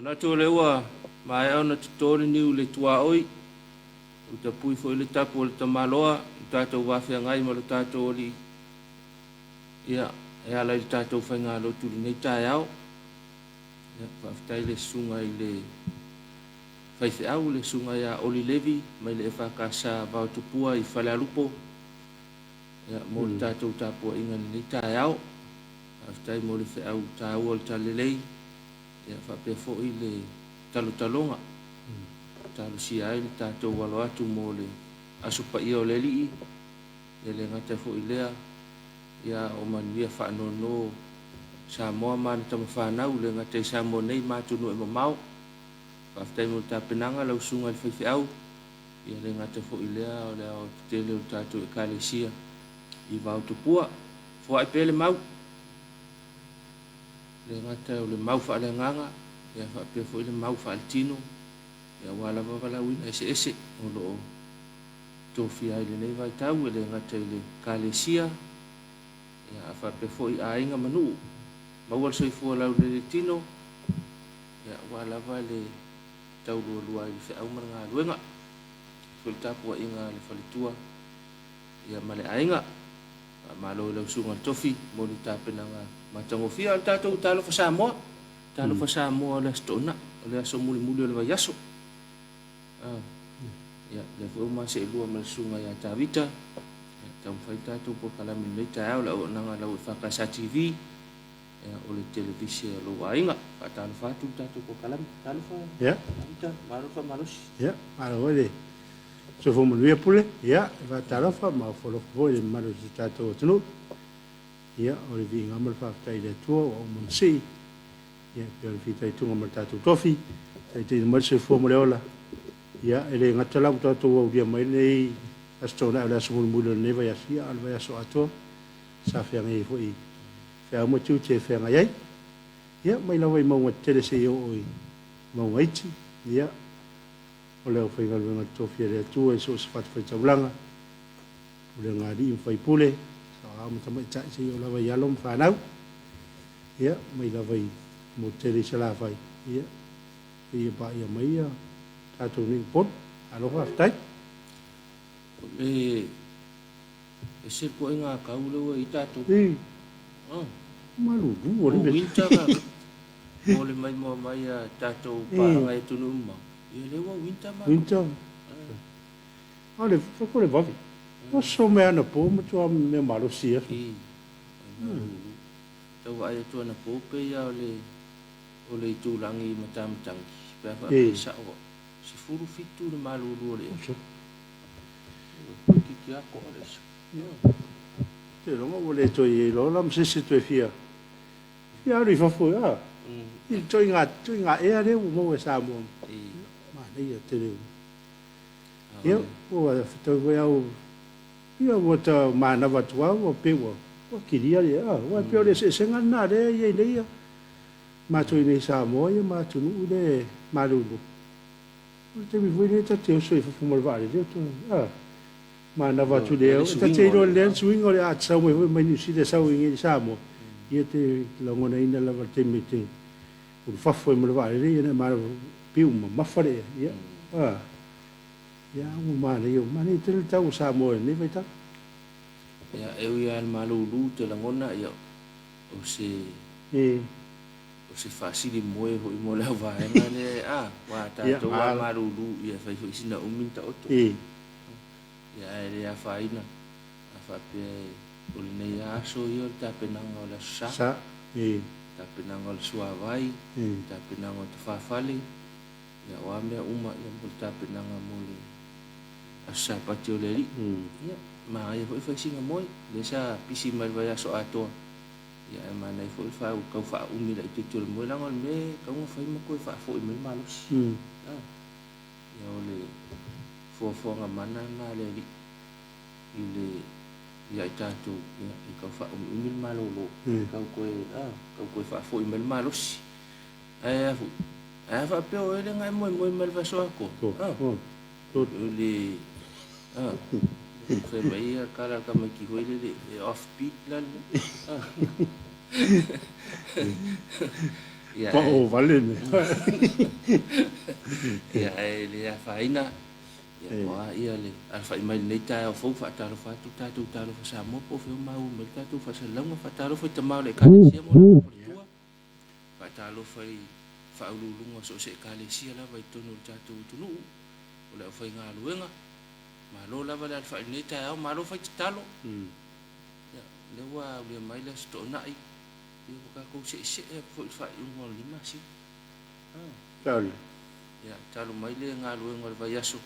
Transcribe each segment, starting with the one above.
Manatu o lea ua maea ona toto le niu i le tuaoi, ua tapui foi le tapu a le tamaloa i lo tatou va feagai ma lo tatou Alii, ia, e ala i le tatou faigalotu i lenei taeao. Ia, faafetai i le susuga i le faifeau, le susuga ia Oli Levi mai le EFKS Vaotupua i Falealupo, ia, mo le tatou tapuaiga i lenei taeao. Faafetai mo le feau taua o le Talalelei, ia, faapea foi le talotaloga e talosia ai le tatou alo atu mo le Aso Paia o le Alii, e le gata foi i lea, ia o manuia faanono Samoa ma ana tama fanau, e le gata i Samoa nei ma atunuu e mamao. Faafetai mo le tapenaga lau susuga i le faifeau, ia le gata foi i lea o le aoaotetele o le tatou Ekalesia i Vaotupua. Foai pea le mau, e le gata o le mau faaleagaga, ia faapea foi le mau faaletino, ia aua lava valaauina eseese o lo o tofia ai i lenei vaitau, e le gata i le Ekalesia, ia a faapea foi aiga ma nuu. Maua le soifua laulelei tino, ia aua lava le taulualua ai i le feau ma le galuega. Foi le tapuaiga a le faletua ia ma le aiga. Faamalo i lau susuga i le tofi mo le tapenaga matagofie. A o le tatou Talofa Samoa, Talofa Samoa o le Aso Toonai, o le aso mulimuli o le vaiaso. Ah, ia, lea foi ua ma seelua ma le susuga ia Tavita. Ia, taumafai le tatou polokalame i lenei taeao, le auaunaga a lau EFKS TV. Ia, o le televise a lou aiga. Faatalofa atu le tatou polokalame. Talofa, Ia. Tavita, malo le faamalosi. Ia, malo foi le soifua manuia Pule. Ia, e faatalofa ma ofo alofa foi i le mamalu o si o tatou atunuu. Ia, o le viiga ma le faafetai i le Atua ua uma ona sii. Ia, e pei ona fitaituga ma le tatou tofi, taitaiina mai le soifua ma le ola. Ia, e le gata la ua tatou aulia mai lenei Aso Toonai o le aso mulimuli o lenei vaiaso, ia, a o le vaiaso atoa sa feagai ai foi i feau ma tiute e feagai ai. Ia, mai lava i mauga tetele seia oo i mauga iti, ia, o le aufaigaluega totofi a le Atua i so o se fatafaitaulaga, pulega a alii ma faipule, saoao ma tamaitai seia oo lava i alo ma fanau. Ia, mai lava i motu tele i Salafai, ia, seia paia mai ia tatou nei Upolu. Malo faafetai. O le ese le ituaiga kau lea ua i ai tatou. I. Malulu o le mea. Winter ka mo le maimoa mai a tatou paaga i atunuu mamao. Ia lea ua winter matou. Winter. A o le fako le vave. Oso mai anapo matua mea malosi ia. I. Malulu. Tau vaai atu anapo pei lava o le o le itulagi i Matamatagi pe a faapea e sao au. 17 le malulu o le ea. Toeitiiti lava toa le aso. Ou te iloa ua le toe i ai loa la ma se isi e toe fia fia alu i fafo a i le ituaiga ituaiga ea lea ua maua e Samoa. Manaia tele. Ia ua fetau foi au ia ua ta manava atu lava ua pei ua ua kilia le ea. Aua e pei o le eseesega lena lea e i ai nei ia matou i inei i Samoa ia ma atunuu lea e malulu. O le taimi foi lea ta te oso i fafo ma le vaalele o toe a manava atu lea ta te iloa lelei le suiga o le a te sau mai foi mai Niu Sila sau i inei i Samoa ia te lagonaina lava le taimi e te ulufafo ai ma le vaalele ia na e manava pei ua mamafa le ea ia a ia ua manaia ua manaia tele le tau o Samoa i lenei vaitau. Ia e ui lava i le malulu te lagona ia o se O se faasili moe foi mo le auvaega lea a, aua tatou lava malulu ia e fai foi sina umi ona taoto. Ia ae le afaina a faapea o lenei lava aso ia o le tapenaga o le Aso Sa, tapenaga o le suavai, tapenaga o tafafale, ia o a mea uma ia mo le tapenaga mo le Aso Sapati o le Alii. Ia, manaia foi fai sina moe, lea sa pisi mai le vaiaso atoa. Ia ae manaia foi le faa tau faaumi laitiiti o le moe leaga o le mea e tatau ona fai ma toe faafoi mai le malosi. Ia o le foafoaga mana lena a le Alii i le ia i tatou ia e tau faaumiumi le malolo, tau toe tau toe faafoi mai le malosi. Ae a foi, ae a faapea o oe lea na e moemoe mai le vaiaso atoa, o le fai mai ia tala a le tamaiti foi lele e off beat la le mea. Ia, Pao vale le mea. Ia, ae le afaina. Ia, o a ia le alafai mai i lenei taeao fou, faatalofa atu tatou Talofa Samoa po o fea o maua mai le tatou faasalalauga. Faatalofa i tama o le Ekalesia ma o latou faletua. Faatalofa i faauluuluga o so o se Ekalesia lava i totonu o le tatou atunuu, o le aufaigaluega. Malo lava le alafai i lenei taeao, malo fai tatalo. Ia, o lea ua aulia mai le Aso Toonai, ia ua tatou seesee atu foi i le faaiuga o lenei masina. Tali. Ia, talu mai le galuega o le vaiaso,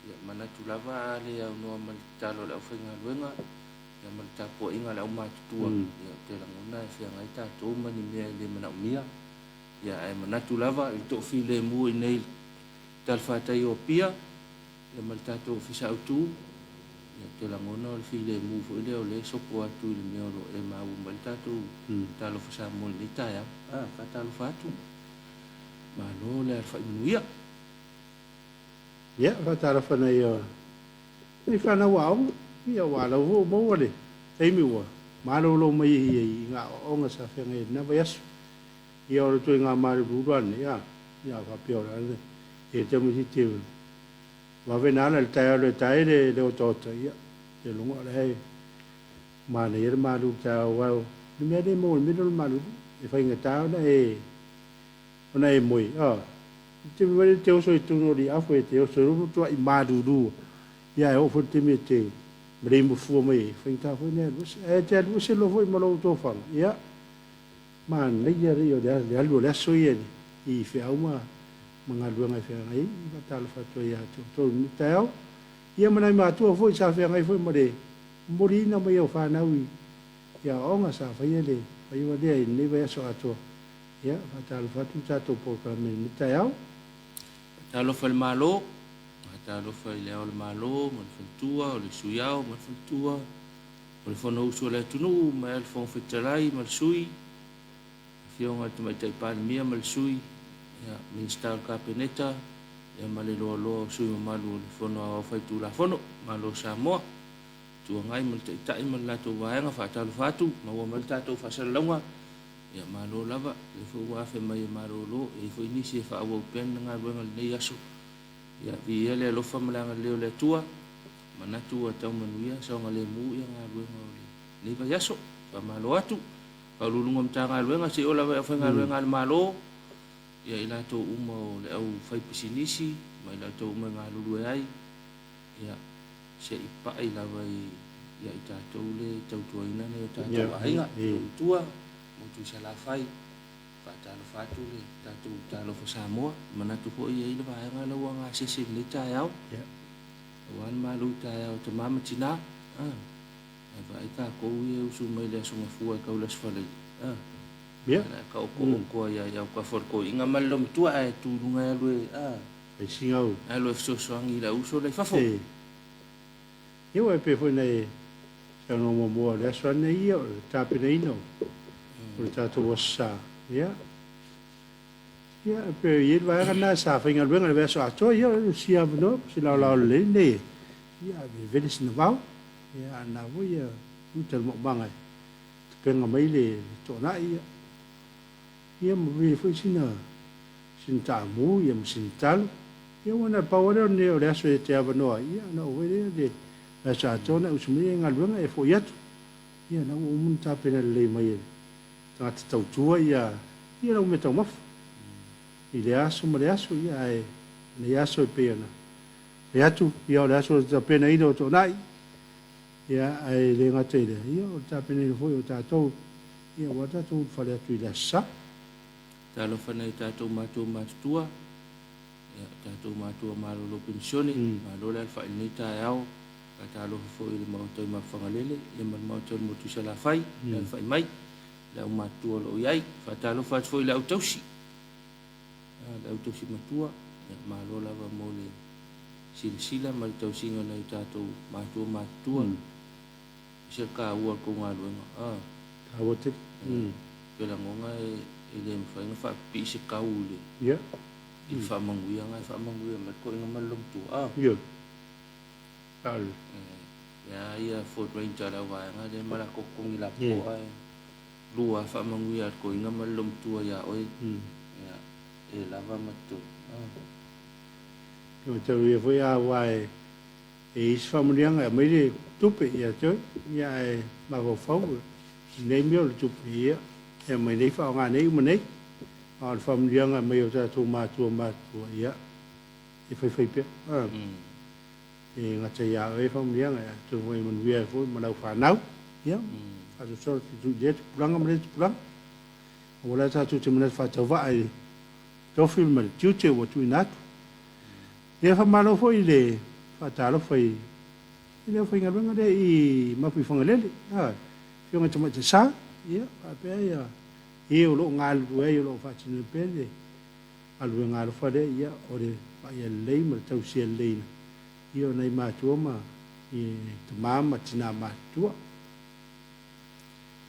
ia, manatu lava a le aunoa ma le tatalo a le aufaigaluega, ia, ma le tapuaiga a le aumatutua, ia, ou te lagona e feagai tatou ma ni mea e le manaomia. Ia, ae manatu lava i le toafilemu i inei i le talafatai o Apia, ia, ma le tatou Ofisa Autu, ia, ou te lagona o le filemu foi lea o lea e sopo atu i le mea o lo o e maua mai le tatou Talofa Samoa i lenei taeao. A, faatalofa atu. Malo le alafai manuia. Ia, faatalofa nai o nai fanau aoga, ia aua o lau foi ua maua le taimi ua malolo mai ai i ngā aoaoga sa feagai ai i lena vaiaso. Ia o le ituaiga malulu la lenei, a, ia faapea o le a le e tamaitiiti e vave na ala i le taeao le tae le le otaota, ia, te logo o la e manaia le malulu taeao aua o le mea lea e maua i le mea lea o le malulu, e faigata ona e ona e moe, a, i le taimi foi lea e te oso i totonu o le afu e te oso ai loa matuai malulu, ia ae oo foi i le taimi e te malei mafua mai ai, e faigata foi ona e alu ese. Ae e te alu ese loa foi ma lou tofaga, ia, manaia alii o le alu o le aso ia i feau ma galuega e feagai ai. E faatalofa atu ai ia te outou i lenei taeao. Ia ma nai matua foi sa feagai foi ma le momoliina mai o fanau i aoaoga sa faia le faiva lea i lenei vaiaso atoa. Ia, faatalofa atu le tatou polokalame i lenei taeao. Faatalofa i le Malo, faatalofa i Le Ao o le Malo ma le Faletua, o le Sui Ao ma le Faletua, o le Fonousu a le atunuu ma le Fofoga Fetalai ma le Sui, Afioga i le Tamaitai Palemia ma le Sui, ia, Minisita o le Kapeneta, ia ma le loaloa o sui mamalu o le Fono Aoao Faitulafono, Malo o Samoa, Itu Agai ma le Taitai ma le latou vaega, faatalofa atu, maua mai le tatou faasalalauga. Ia, malo lava, o lea foi ua afe mai e malolo, e i ai foi nisi e faaauau pea lana galuega i lenei aso. Ia, viia le alofa ma le agalelei o le Atua, manatu ua tau manuia saogalemu ia galuega o lenei vaiaso. Faamalo atu, Faauluuluga o Matagaluega, seia oo lava i aufaigaluega a le Malo, ia i latou uma o le au faipisinisi ma i latou uma e galulue ai, ia, se i pai lava ia i tatou le tautuaina nai o tatou aiga, i tua, motu i Salafai. Faatalofa atu le tatou Talofa Samoa. Manatu foi e i ai le vaega la ua gasese i lenei taeao. Aua le malu taeao tama ma tina. Ae vaai tatou ia e usu mai le Aso Gafua e tau le Aso Faraile. Ia. Ka okooko ai ia autafa o le toeaina ma le loomatua ae tu i luga e alu e Fai sina au. Alu e fesoasoani i le auuso la i fafo. Ia aua e pei foi ona e saunoa muamua o le aso lava lenei ia o le tapenaina o le tatou Aso Sa. Ia, ia e pei e i ai le vaega lena sa faigaluega i le vaiaso atoa, ia o si avanoa po o si laolao lelei lenei e, ia vevele sina vao. Ia a o lena foi ia uta le maumaga e tapena mai le toonai, ia, ia ma vili foi sina sina taamu ia ma sina talo. Ia ua na o le pau lava lea o le aso e te avanoa ai, ia ona ou foi lea le aso atoa ona e usu mai ai galuega e foi atu. Ia na ua uma ona tapena lelei mai e le tagata tautua ia ia lau meataumafa i lea aso ma le aso, ia ae lenei aso e pei ona fai atu, ia o le aso o le tapenaina o Toonai, ia ae le gata i lea, ia o le tapenaina foi o tatou, ia aua tatou ulufale atu i le Aso Sa. Talofa nai o tatou matua matutua. Ia, o tatou matua malolo penisione, malo le alafai i lenei taeao. Faatalofa foi i le Maota i Mafagalele, ia ma le Maota o le Motu i Salafai, le alafai mai, le aumatutua o lo o i ai. Faatalofa atu foi i le autausi, le autausi matua, ia, malo lava mo le silasila ma le tausiga o nai o tatou matua matutua. E ese le taua o le tou galuega. Taua tele. Ou te lagona e le mafai ona faapipii se tau i le i le faamanuiaga e faamanuia mai le toeaina ma le loomatua. A. Ioe. Talu. E a ia Ford Ranger a le au vaega lea ma latou totogi lapopoa e lua faamanuia a le toeaina ma le loomatua ia oe, ia, e lava ma totoe. E mataulia foi aua e i ai isi faamanuiaga e aumai le tupe ia te oe, ia ae mafaufau i nei mea o le tupe, ia e aumai nei faaaoga nei uma nei. A o le faamanuiaga e aumai e o tatou matua matutua, ia e faifai pea. E gata ia oe faamanuiaga, atonu foi e manuia ai foi ma lau fanau, ia faasoasoa atu i lea tupulaga ma lea tupulaga. Aua la tatou te manatu faatauvaa i le tofi ma le tiute ua tuuina atu. Ia faamalo foi i le faatalofa i le aufaigaluega lea i Mapuifagalele, Afioga i Tamaitai Sa, ia faapea ia e o lo o galulue ai o lo o faatinoina pea le galuega alofa lea, ia o le vaaia lelei ma le tausia lelei ia o nai matua ma tama ma tina matutua.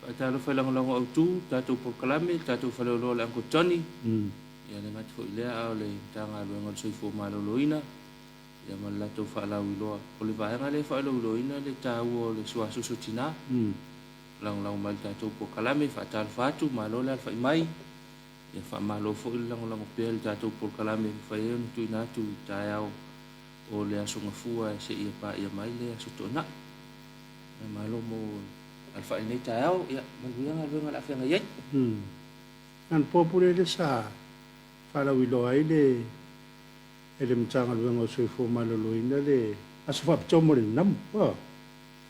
Faatalofa i lagolago autu, tatou polokalame, tatou faleoloa o le Uncle Johnny, ia le gata foi lea a o le Matagaluega o le Soifua Maloloina, ia ma le latou faalauiloa. O le vaega lea e faalauiloaina le taua o le suasoso tina, lagolago mai i le tatou polokalame, faatalofa atu, malo le alafai mai, ia faamalo foi le lagolago pea i le tatou polokalame e mafai ai ona tuuina atu i taeao o le Aso Gafua seia paia mai le Aso Toonai. Ia malo mo alafai i lenei taeao, ia manuia galuega o le a feagai ai. Na o le Pule lea sa faalauiloa ai le e le Matagaluega o Soifua Maloloina le aso faapitoa mo le namu i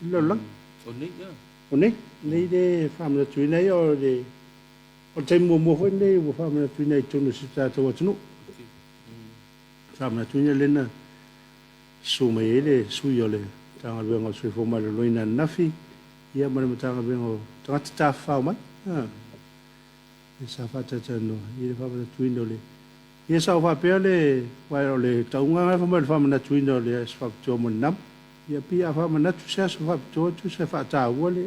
le lalolagi. O nei, ia. O nei, nei le faamanatuina ai o le o le taimi muamua foi lenei ua faamanatuina i totonu o si o tatou atunuu. Faamanatuina lea na susu mai ai le sui o le Matagaluega o le Soifua Maloloina ananafi, ia ma le Matagaluega o Tagata Tafafao mai. Lea sa faatalatalanoa i le faamanatuina o le Ia sa ou faapea le aua o le tauga lena fai mai o le faamanatuina o le aso faapitoa mo le namu. Ia pei a faamanatu se aso faapitoa tusa e faataua le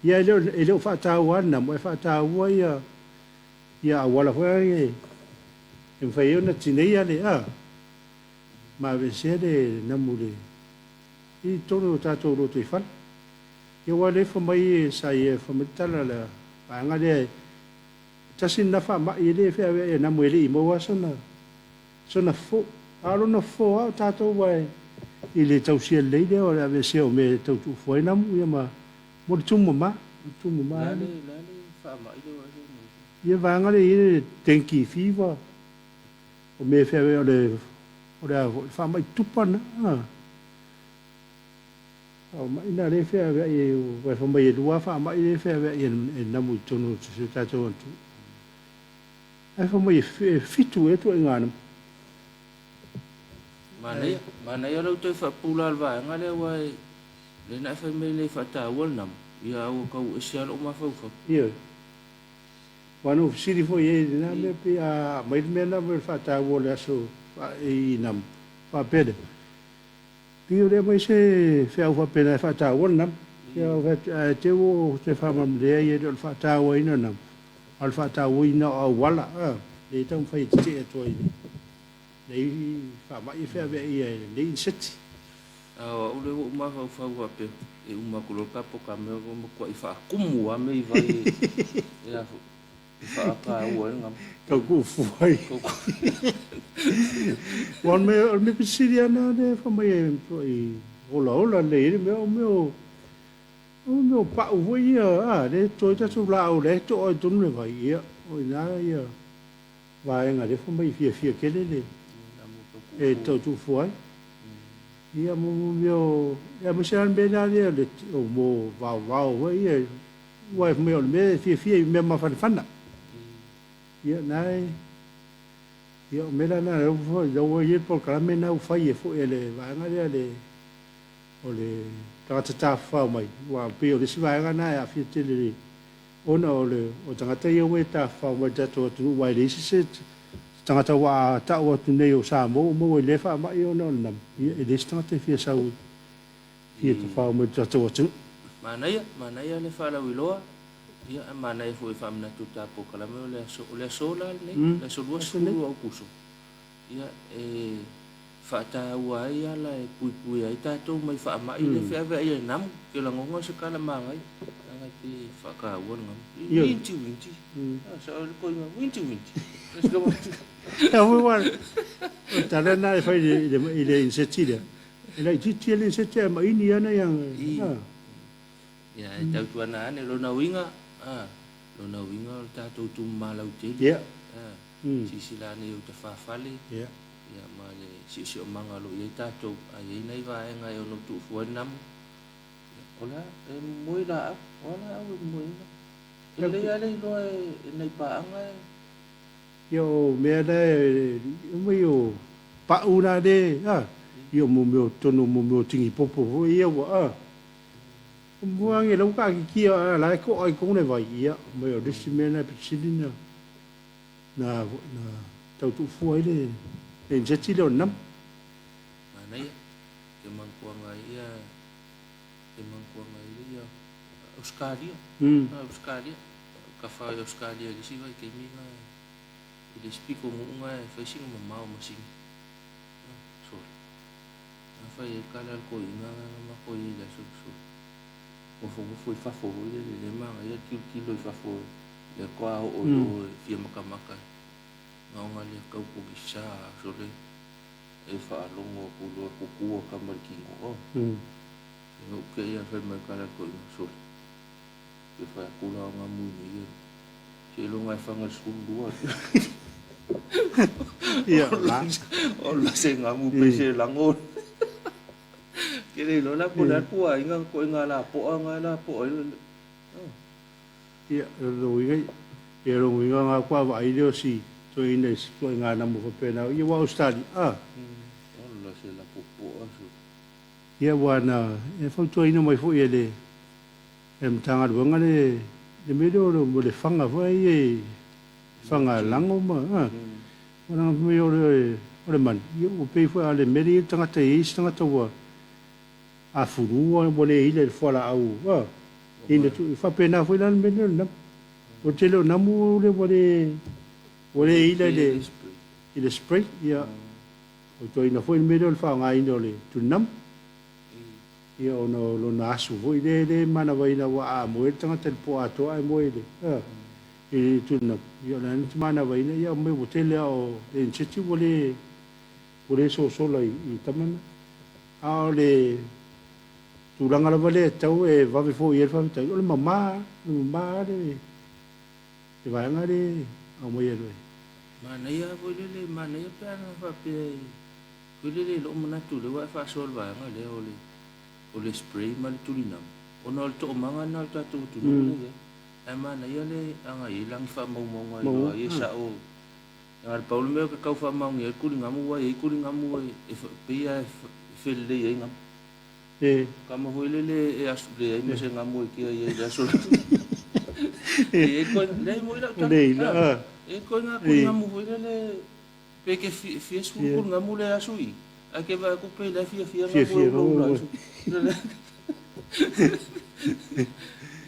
ia e le o e le o faataua lava le namu ae faataua ia ia auala foi lea e mafai ai ona tineia le ma aveesea le namu i le i totonu o tatou lotoifale. Ia aua o lea e fai mai sa ia fai mai le tala a le vaega lea e tasi lena faamai e le feaveai e namu e le i maua lava sona fofo. A o lona fofo lava o tatou aua i le tausia lelei lea o le aveesea o mea e tau tuufua ai namu ia ma mo le tumu mama, le tumu mama lava. O le a le faamai lea ua e saunoa i ai? Ia vaega lea e i ai le dengue fever, o mea e feaveai o le o le a foi, le faamai tupa lena. Faamai na lea e feaveai ai aua fai mai e lua lava faamai lea e feaveai e namu i totonu o si o tatou atunuu. Ae fai mai e fitu ea ituaiga namu. Manaia, manaia lou toe faapupula o le vaega lea aua e lea na e fai mai nei faataua le namu, ia a ua tau ese lava lou mafaufau. Ioe. Aua na ou fesili foi i ai i lena mea pei a aumai le mea lena o le faataua o le aso i namu, faapea lea. Pei o lea aumai se feau faapena e faataua le namu. Ia ou fai atu, ae te ua ou toe faamalamalama, leai e le o le faatauaina o le namu, a o le faatauaina o auala, a, lea e taumafai e tetee atu ai nei faamai e feaveaia e lenei iniseti. A o au lea ua ou mafaufau faapea, e uma atu loa le ta polokalame ua matuai faatumu lava mea i vai e a foi. E faataua ai le namu. Tau tuufua ai. Aua o le mea, o le mea pito sili lava lena lea e fai mai e matuai olaola lelei ai le mea, o mea o, o mea o pau foi ia, a, lea e toto ai tatou laau la e toa i totonu le vai, ia, o i ina ia vaega lea fai mai e fiafia tele le, e tau tuufua ai. Ia, mo mea o, aemaise lava le mea la lea o mo vaovao foi ia, Aua fai mai o le mea e fiafia i mea mafanafana. Ia na e, ia o mea la na lea ua i ai le polokalame lena ua fai e foi e le vaega lea le o le tagata tafafao mai, aua pei o le isi vaega lena e aafia tele i ona o le o tagata ia ua e tafafao mai i le tatou atunuu aua e leai se tagata ua tau atu nei o Samoa ua maua i lea faamai ona o le namu, ia e leai se tagata e fia sau i fia tafao mai i le tatou atunuu. Manaia, manaia le faalauiloa, ia ae manaia foi e faamanatu i le ta polokalame o le aso, o le aso la lenei, le aso 20 o Aokuso, ia e faataua ai ala e puipuia ai tatou mai faamai lea e feaveai ai namu. Ou te lagona o se tala manaia. Ae faataua le gamu. Uinti uinti. Sao le koiga uinti uinti. Ia foi ua o tala na e fai i le inseti lea. E laitiiti le inseti ae maini ana ia. Ia e tautuana ane lona uiga, lona uiga o le tatou tumama lautele. Ia. Silasila ane i uta fafale. Ia. Ia ma le siosiomaga o lo o i ai tatou, a i ai nai vaega e ono tuufua ai le namu. O le a? E moe laau. O a laau e moe ai? E lelei lava le iloa e nai paaga e. Ia o mea la e mai o pau la le a ia mo mea tonu mo mea o tinipopo foi ia ua a o mua ange lau kakikia a la e koa i tonu le vai ia mai o le isi mea na pito sili na na na tau tuufua ai le injeti lea o le namu. Manaia. Te manatuaga ai ia, te manatuaga ai ia Ausetalia, Ausetalia, kafa i Ausetalia i le isi vaitaimi na i le isi pitonuu na e fai sina mamao ma sina, sole. Na fai ai le tala a le toeaina na na matou i ai i le aso sole. Nofonofo i fafo foi lele, lea e manaia le tilotilo i fafo lea faatoa oo i o e fia matamata na ona lea tau pogisa sole. E faalogo atu loa kukua tama i le tino oh. Ina ou kei a fai mai kala toeaina sole. Pe fai atu la ona mui nei ia. Seiloga e faga i le 12. Ia la. O la se gamu pe se lago. Ke le iloa la po o le a le puaaiga ituaiga lapoa na e lapoa ai le. Ia, lona uiga, ia lona uiga na kua vaai lea o si toeaina i si tuaiga namu faapena, ia ua Ausetalia, a. Ola se lapopoa se. Ia ua na e fautuaina mai foi e le e le Matagaluega le le mea lea o le o le faga foi ia i faga lago ma a. Ua laga fai mai o le o le manu, ia ua pei foi a le mea lea e i ai le tagata e i ai isi tagata ua afulu ua le ila i le fualaau a. Ina tu, faapena foi la le mea lea o le namu. O le tele o namu lea ua le, ua le ila i le, i le spray, ia, fautuaina foi le mea lea o le faaaogaina o le tulinamu. Ia ona o lona asu foi lea e le manavaina aua a moe le tagata i le po atoa ae moe i le, i le tulinamu, ia o le a na te manavaina, ia aumai ua tele lava o le inisiati ua le, ua le sosola i tama na. A o le tulaga lava lea e tatau e vave foia ai le faafitauli, o le mama, o le mama lava le vaega lea e aumaia loa. Manaia foi lele, manaia pe ana faapea e, foi lele i lou manatu lea ua e faasoa i le vaega lea o le o le spray ma le tulinamu, ona o le toomaga lena o le tatou atunuu lea e i ai. Ae manaia le agai i ai lagi faamaumauga i loa ia sao. Na o le pau le mea ou te tau faamaonia ai le tuligamu aua e i ai tuligamu e pei lava e felelei ai gamu. Tama foi lele e asu leai ma se gamu e tia i ai i le aso. E i ai koe, leai moi lau tala. E i ai koe ngā tuligamu foi lele pe ke fia sefulu tuligamu le asu i. Ae ke vaai atu pei la e fiafia gamu e ulaula ai.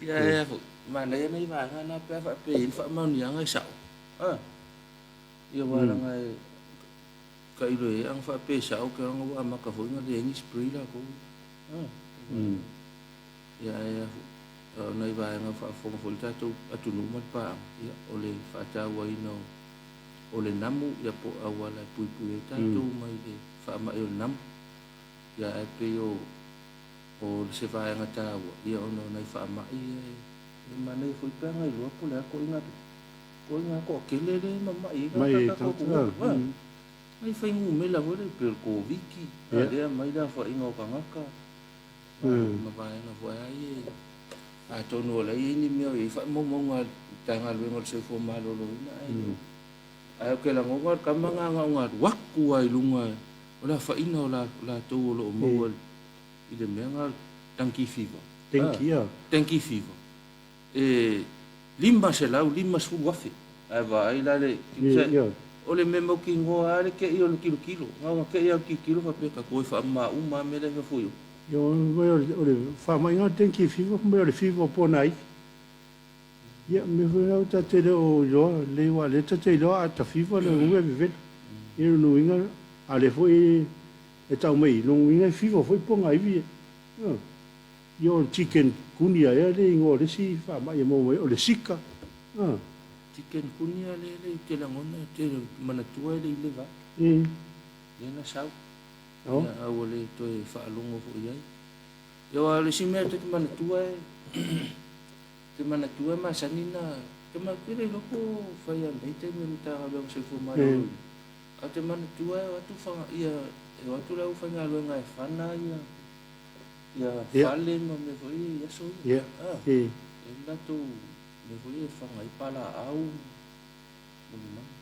Ia ea foi, manaia nai vaega na pe a faapea e i ai le faamaoniaga e sao. A, ia aua leaga e tailo i ai ana faapea e sao ke ona ua amata foi ona leai ni spray latou. A, ia ae a foi, o nai vaega ua faafofoga foi le tatou atunuu ma le paaga, ia o le faatauaina o le namu ia po o auala e puipui ai tatou mai le faamai o le namu. Ia ae pei o o se vaega taua, ia ona o nai faamai ia e manaia foi pe ana iloa po o le a toaiga Ko ngā toatele lea e mamai ai ngā tātou atunuu. Mai fuainumera foi lea pei o le Koviti, a lea mai le aofaiga o tagata ma vaega foi a ia atonu o la e i ai ni mea o i ai faamaumauga a le Matagaluega o le Soifua Maloloina ae le o. Ae ou te lagona o le tama lena na ona alu atu lava i luga o le aofaiga o latou o lo o maua i le mea lena o le dengue fever. Dengue fever. E 550 afe ae vaai la le o le mea mautinoa lava le tei o le tilotilo na ona tei lava o le tilotilo faapea tatou e faamama uma lava mea la e fafo i o. Ioe, o le faamaiga o le dengue fever fai mai o le fever po o nai. Ia, o le mea foi lena ta te le o iloa lelei aua o lea ta te iloa a ta fever lona uiga e vevela. Ia lona uiga a o lea foi e tau mai i lona uiga e fever foi po o nai ivi. Ia o le chikungunya ea le igoa o le isi faamai e maua mai ai, o le Zika. A. Chikungunya lea ou te lagona ou te manatua e le i leva atu. Lea na sau. Ia a ua le toe faalogo foi i ai. Ia aua o le isi mea ou te manatua e, ou te manatua e masani na, ou te manatua e le iloa po o fai lava i lenei taimi o le Matagaluega o le Soifua Maloloina, ae ou te manatua e o atu faga, ia, e o atu le aufaigaluega e fana ia ia fale ma mea foi ia i aso ia. E i ai latou mea foi ia e faga ai palaau ma mamalu.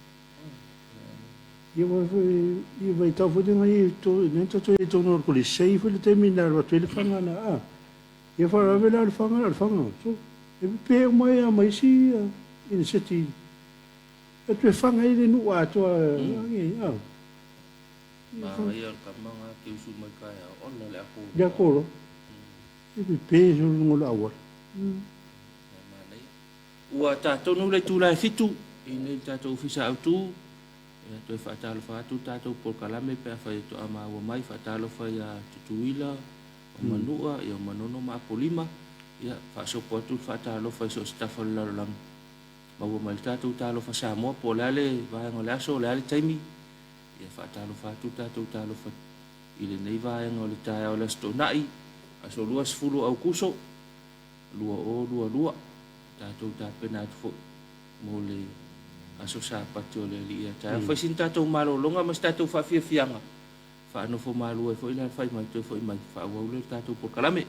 Ia aua foi ia vaitau foi lena i lena tatou i ai totonu o le Kolisi foi le taimi na alu atu ai le faga na a. Ia faalavelave la o le faga o le faga. So e pepe uma ai lava ma isi iniseti e toe faga ai le nuu atoa a. Manaia le tama na te usu mai taeao, ola le akolo. Le akolo. E pepe solo luga o le auala. Manaia. Ua ta tonu le itula e 7 i nei le tatou ofisa autu. Ia toe faatalofa atu le tatou polokalame pe afai e toa maua mai. Faatalofa ia Tutuila, o Manua, ia o Manono ma Apolima. Ia faasopo atu le faatalofa i so o se tafa o le lalolagi. Maua mai le tatou talofa Samoa po o le a le vaega o le aso, o le a le taimi. Ia faatalofa atu le tatou talofa i lenei vaega o le taeao o le Aso Toonai, aso 20 o Aukuso 2022. Tatou tapena atu foi mo le aso Sapati o le Alii ia taeao. Fai sina tatou malologa ma se tatou faafiafiaga, faanofo malu ai foi le alafai mai toe foi mai, faaauau lea le tatou polokalame.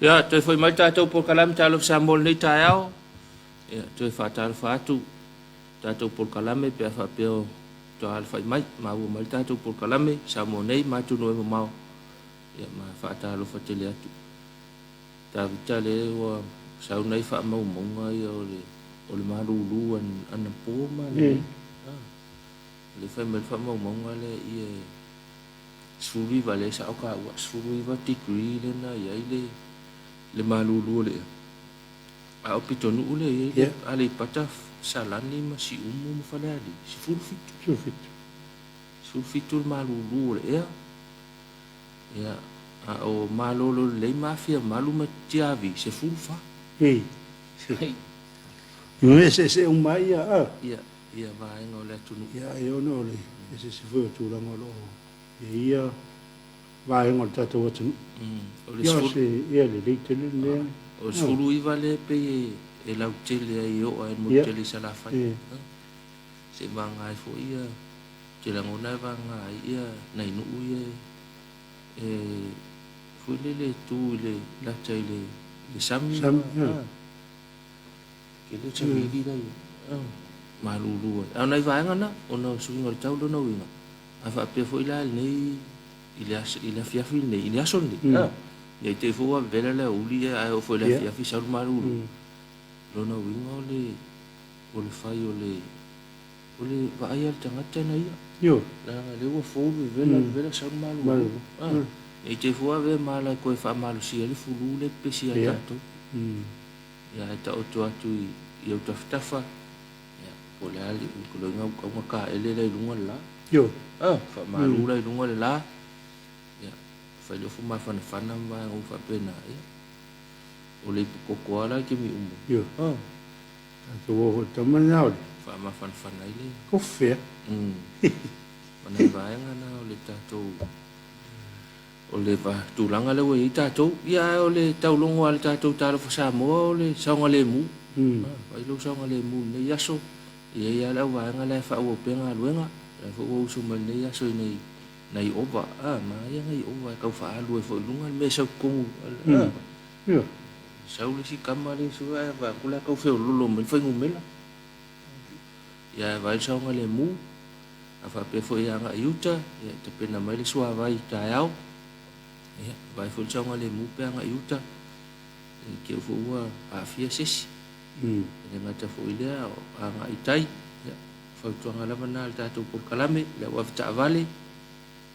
Ia, toe foi mai le tatou polokalame Talofa Samoa i lenei taeao. Ia, toe faatalofa atu tatou polokalame pe a faapea o toa alafai mai, maua mai le tatou polokalame Samoa nei ma atunuu e mamao. Ia, ma faatalofa tele atu. Tavita le ua sau nai faamaumauga ia o le o le malulu anapo ma le ah, le fai mai le faamaumauga lea ia 19 lea sa o taua, 19 degree lea na i ai le le malulu o le ea. A o pitonuu lea e i ai le Aleipata, Salani ma Siumu ma Falealili, 17. 17. 17 le malulu o le ea. Ia, a o Malolo Lelei ma Afiamalu ma Tiavi, 14. Ei. I mea eseese uma ai ia, a. Ia, ia vaega o le atunuu. Ia, e ono o le eseese foi o tulaga o lo o i ai ia vaega o le tatou atunuu. O le Ia, o se ea lelei tele lea. O le 19 lea e pei e lautele ai e oo ai i le motu tele i Salafai. Se i vagaga ai foi ia, ou te lagona e vagaga ai ia nai nuu ia e foi lele e tu i le lata i le sami. Sami, ia. Tele o savili la ia. Malulu ai. A o nai vaega na, ona o suiga o le tau lona uiga, a faapea foi la i lenei, i le aso, i le afiafi lenei, i le aso lenei, mm. Ne i te i foi ua vevela le aoauli ae oo foi i le afiafi sau le malulu. Lona uiga o le, o le fai o le, o le vaai a le tagata na ia. Ioe. Leaga lea ua fou le vevela, vevela sau le malulu. Malulu. Ne i te i foi ua avea ma ala e toe faamalosia ai le fulu lea e pepesi ia tatou. Ia ae taoto atu i ou tafatafa, ia, po o le a le loiga auga taele la i luga le la. Ioe. Ah, faamalu la i luga le la. Ia, fai le ofu mafanafana ma vaega uma faapena. Ia, o le ipukoko lava la i taimi uma. Ioe. Ah. Tatou o foi tama lena o le. Faamafanafana ai le. Kofe a. Ma nai vaega na o le tatou. O le tulaga lea ua i ai tatou, ia ae o le taulogo a le tatou Talofa Samoa o le saogalemu. Vaai lou saogalemu i lenei aso, e i ai lava le auvaega la e faaauau pea galuega, o la foi ua usu mai i lenei aso i nai nai ova, a, manaia nai ova e tau faaalu ai foi i luga le mea e sau i totonu, a, sau le isi tama le isi ae vaai atu la e tau feoloolo mai le fuainumera. Ia ae vaai le saogalemu. A faapea foi e agai i uta, ia tapena mai le suavai i taeao. Ia, vaai foi le saogalemu pe agai i uta, i te i foi ua aafia se isi. E le gata foi i lea, o agai i tai, ia, fautuaga lava lena a le tatou polokalame, le au avetaavale,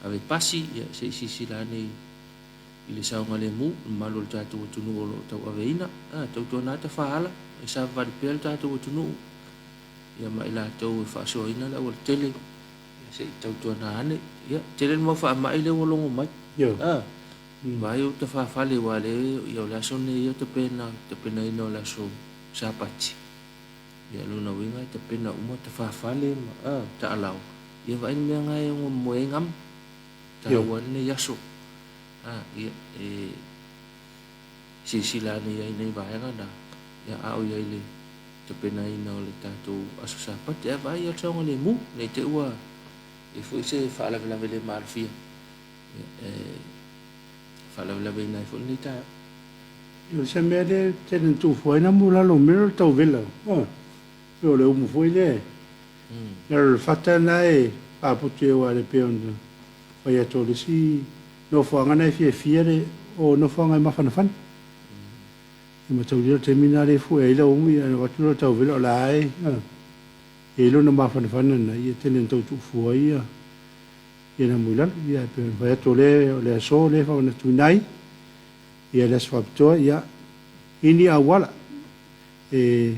ave pasi, ia, se i silasila ane i le saogalemu, le mamalu o le tatou atunuu o lo o tauaveina. A, tautuana tafaala, e savavali pea le tatou atunuu. Ia ma i latou e faasoaina le aualatele, ia se i tautuana ane. Ia, tele le mau faamai lea ua logo mai. Ioe. A, vaai ou tafafale aua o lea, ia o le aso lenei ia tapena, tapenaina o le aso Sapati. Ia, lona uiga e tapena uma tafafale ma, a, taalao. Ia vaai le mea na e ono momoe ai gama. Ioe. Taua ai lenei aso. A, ia, e silasila ane i ai nei vaega na, ia, a o i ai le tapenaina o le tatou aso Sapati, ae vaai le saogalemu, ne i te i ua i ai foi se faalavelave le maalofia e faalavelaveina ai foi lenei taeao. O se mea lea e tele ina tuufua ai na mu lalo o mea o le tauvela. Oh, pei o le umu foi lea e lalo o le fata lena e faaputu ai aua le pei ona fai atu o le isi nofoaga na e fiafia le o nofoaga e mafanafana. E mataulia le taimi lena lea e fue ai lau umu ia ona avatu lea o le tauvela o la e i ai lona mafanafana lena ia tele ina tau tuufua ai ia ia na mui lalo. Ia e pei ona fai atu o lea o le aso lea e faamanatuina ai ia le aso faapitoa ia i ni auala e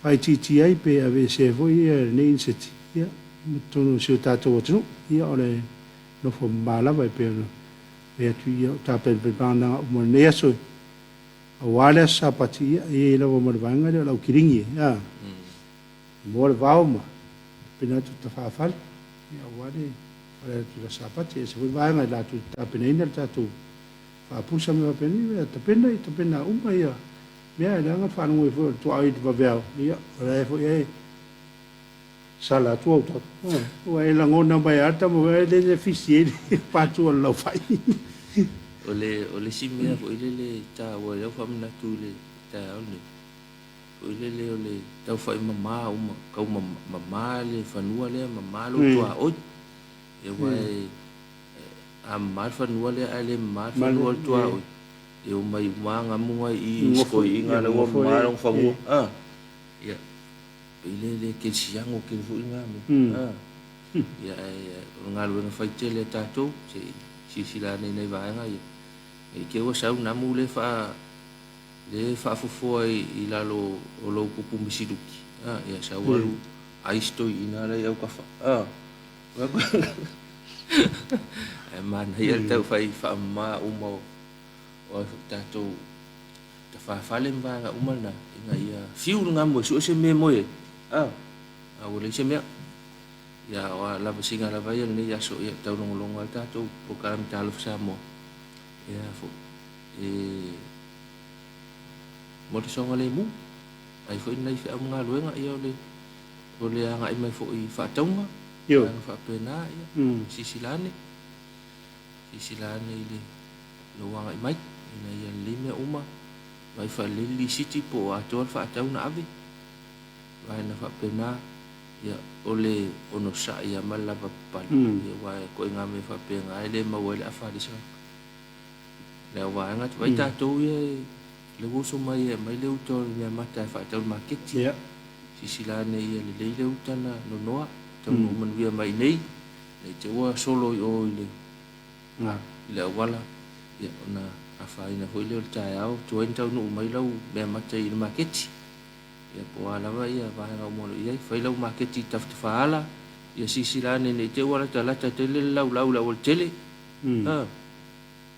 faaitiitia ai pe aveesea ai foi ia lenei iniseti ia ma totonu o si o tatou atunuu. Ia o le nofo mama lava e pei ona fai atu ia o tapenapenaga uma o lenei aso aua le aso Sapati ia e i ai lava ma le vaega lea o le aukiligi e a moa le vao ma tapena atu tafaafale ia aua le fale atu i le aso Sapati. E ese foi vaega i latou te tapenaina le tatou faapusa ma mea faapena ia tapena ia tapena uma ia mea e leaga le faalogo ai foi o le tuaoi i le vaveao ia o la e foi e Sala atu au tau. Ua e lagona mai lava le tama foi lele e fisi ai le patu o le laufai. O le, o le isi mea foi lele e taua i lau faamanatu i le taeao lenei, foi lele o le taufai mama uma, tau mama le fanua lea, mama lou tuaoi. Ia aua e, a mama le fanua lea ae le mama le fanua o le tuaoi, e omai uma lava gamu i i i si toeaina la ua mama lona fanua. A, ia, pei le le kerisiano tele foi lena mea. A, ia ae o le galuega fai tele a tatou, se i silasila ane i nai vaega ia, ne i te i ua sau namu le faa le faafofoa i lalo o lou pupu misiluki, a, ia sau alu ai si toeaina la i autafa. A, ae manaia le taufai faamama uma o o tatou tafafale ma vaega uma lena ina ia fiu le gamu e sue se mea e moe ai, a, a ua leai se mea. Ia, o a lavasiga lava ia lenei aso, ia taulogologo lava le tatou polokalame Talofa Samoa. Ia foi, e mo le saogalemu, ai foi nai feau ma galuega, ia o le, o le agai mai foi i faatauga, vaega faapena, ia, silasila ane, silasila ane i le lou agai mai, ina ia lelei mea uma, vaai faalelei le lisiti po o atoa le faatau na ave, vaega faapena, ia, o le onosai lava ma le lavapapale, ia, aua e ituaiga mea faapena e le maua ai le afa a le isi tagata. Le au vaega, vaai tatou ia e, le ua uso mai e aumai le uta o le meamata e faatau i le maketi. Silasila ane ia lelei le uta na nonoa, taunuu manuia mai i inei, ne i te i ua solo i o i le i le auala, ia, ona afaina foi lea o le taeao, tuai ona taunuu mai lau meamata i le maketi. Ia, po o a lava ia vaega uma o lo o i ai, fai lau maketi i tafatafaala, ia silasila ane ne i te i ua latalata tele le laulau i le aualatele, a,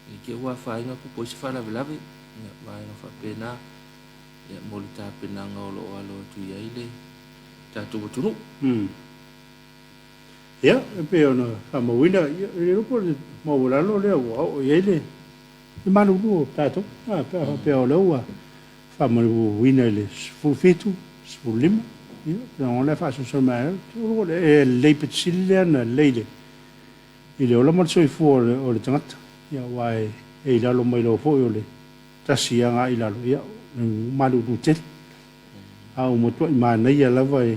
ne i te i ua afaina tupu ai se faalavelave, ia, vaega faapena, ia, mo le tapenaga o lo o alo atu i ai le tatou atunuu. Ia, e pei ona faamauina, ia, e le iloa po o le maualalo lea ua oo i ai le malulu o tatou, a, pe a faapea o lea ua faamauina i le 17, 15, ia, o le faasoasoa mai ai, o le lelei pito sili lea ona lelei i le, i le ola ma le soifua o le tagata, ia, aua e i lalo mai loa foi o le tasi agai i lalo, ia, ua malulu tele. A ua matuai manaia lava e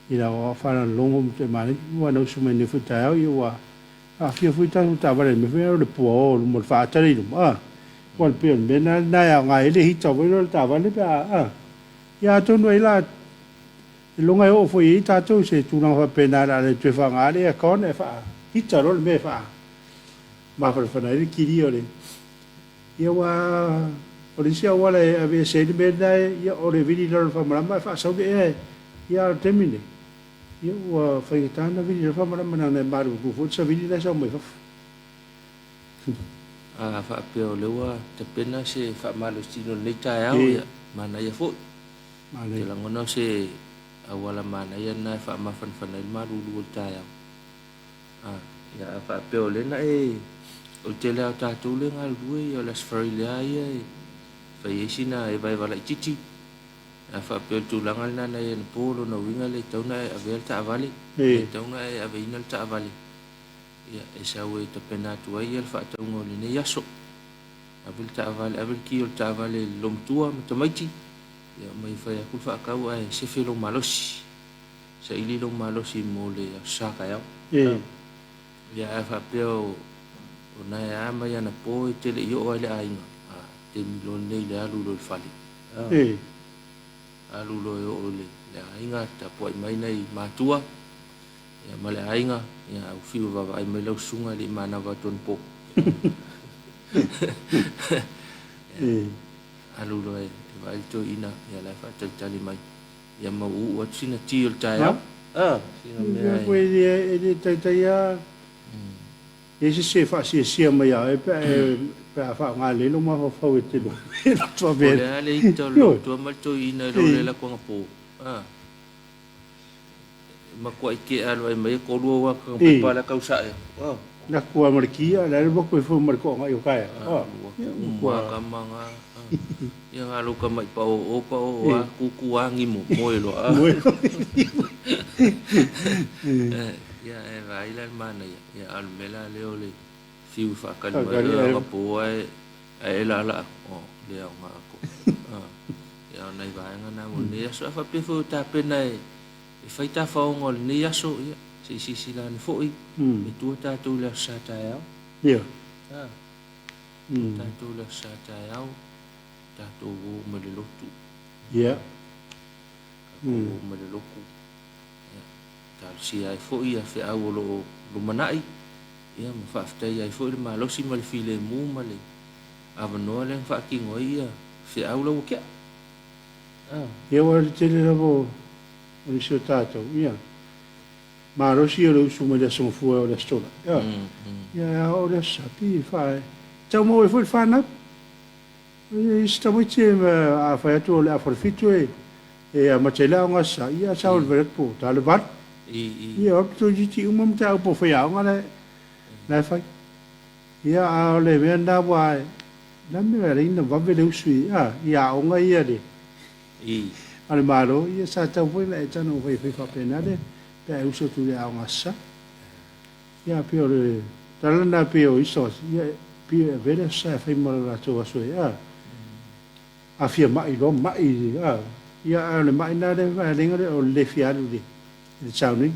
i lau faalogologo ma toe manaia. Ua na usu mai nei foi taeao, ia ua aafia foi tatou taavale i le mea foi lea o le puaoa i luma o le faata lea i luma, a. Ua pei o le mea lena lena e aoga ai le hita foi lea o le taavale pe a, a. Ia atonu ai la iloga e oo foi i ai tatou i se tulaga faapena o le a le toe faaaoga le aircon ae faa-hita loa le mea e faa-mafanafana ai le kilia o le. Ia aua o le isi auala e aveese ai le mea lena, ia o le vili i lalo o le faamalama ae faasau le ea. Ia a o le taimi lenei, ia ua faigata ona vili i lalo le faamalama leaga e malulu foi le savili la e sau mai fafo. A faapea o lea ua tapena se faamalositino i lenei taeao, ia manaia foi. Ou te lagona o se auala manaia lena e faamafanafana ai le malulu o le taeao. A, ia, a faapea o lea na e, o le tele lava o tatou lea e galulue, ia o le Aso Faraile lava ia e fai ai sina evaeva laitiiti. A faapea o le tulaga lena na i ai anapo, o lona uiga e le tatau ona e avea le taavale, e le tatau ona e aveina le taavale, ia, e sau e tapena atu ai le faatauga o lenei aso. Ave le taavale, ave le ki o le taavale i le loomatua ma tamaiti, ia, omai e fai atu le faatau ae sefe lou malosi. Saili lou malosi mo le Aso Sa taeao. Ia ae faapea o na e a mai anapo e te le i oo ai le aiga, a, taimi loa lenei i le alu loa i le fale. Alu loa e oo i le aiga, tapuai mai nai matua, ia ma le aiga, ia au fiu e vaavaai mai lau susuga e le i manava atu anapo. Ia, alu loa e vaai le toeaina, ia la e faatalitali mai. Ia ma uu atu sina ti o le taeao. Ah, sina mea e. E le taitai lava i ai se se faasiasia mai ia oe pe a faaaoga lelei lou mafaufau e te loto ave. Po o le a le ita o le loto ma le toeaina i lou le alu atu anapo. Ah. E matuai tea alu ai mai e tolu au ata pepa la tau sae. Ah. Na kua ma le kia, la le wako e fo ma le koanga i o kaea. Ah. Ua ka manga. Ia nga lou tama'i pao'o pao'o a kuku a gimo moe loa a. Moe loa. Ia e vaai la i le manaia, ia a o le mea la lea o le Fiu e faakali mai oe anapo ae ae e laalaa atu, oh, le aoga atoa. Ah, ia o nai vaega na mo lenei aso. A faapea foi o tapena e e fai tafaoga o lenei aso, ia, se i silasila ane foi, e tua tatou i le Aso Sa taeao. Ia. Ah, tua tatou i le Aso Sa taeao, tatou o ma le lotu. Ia. Tatou o ma le lotu. Ia, talosia ai foi ia feau o lo o lumanai, ia ma faafetaia ai foi le malosi ma le filemu ma le avanoa lea na faatino ai ia feau la ua tea. Ah. Ia aua o le tele lava o nisi o tatou, ia, malosi o le usu mai le Aso Gafua o le Aso Tola, ia, ia e ao le Aso Sapi e fa, tau maua ai foi le fanau. E isi tamaiti a fai atu o le afa o le fitu e e amata ai le aoga Aso Sa, ia a sao i le valu atu po o ta le valu. Ia o atu toeitiiti uma mataupu o faiaoga la la e fai. Ia a o le mea lena ua na mea e alai na vave le usu i a i aoga ia le a le Malo, ia sa tatau foi ona e tago fai fai faapena le pe a e usu atu i le aoga Aso Sa. Ia pei o le tala lena pei o isi tagata, ia pei e avea le aso sa e fai ma le latou aso e a a fia mai loa mai a ia a o le mai lena lea e alai o le le fia alu i le town nei.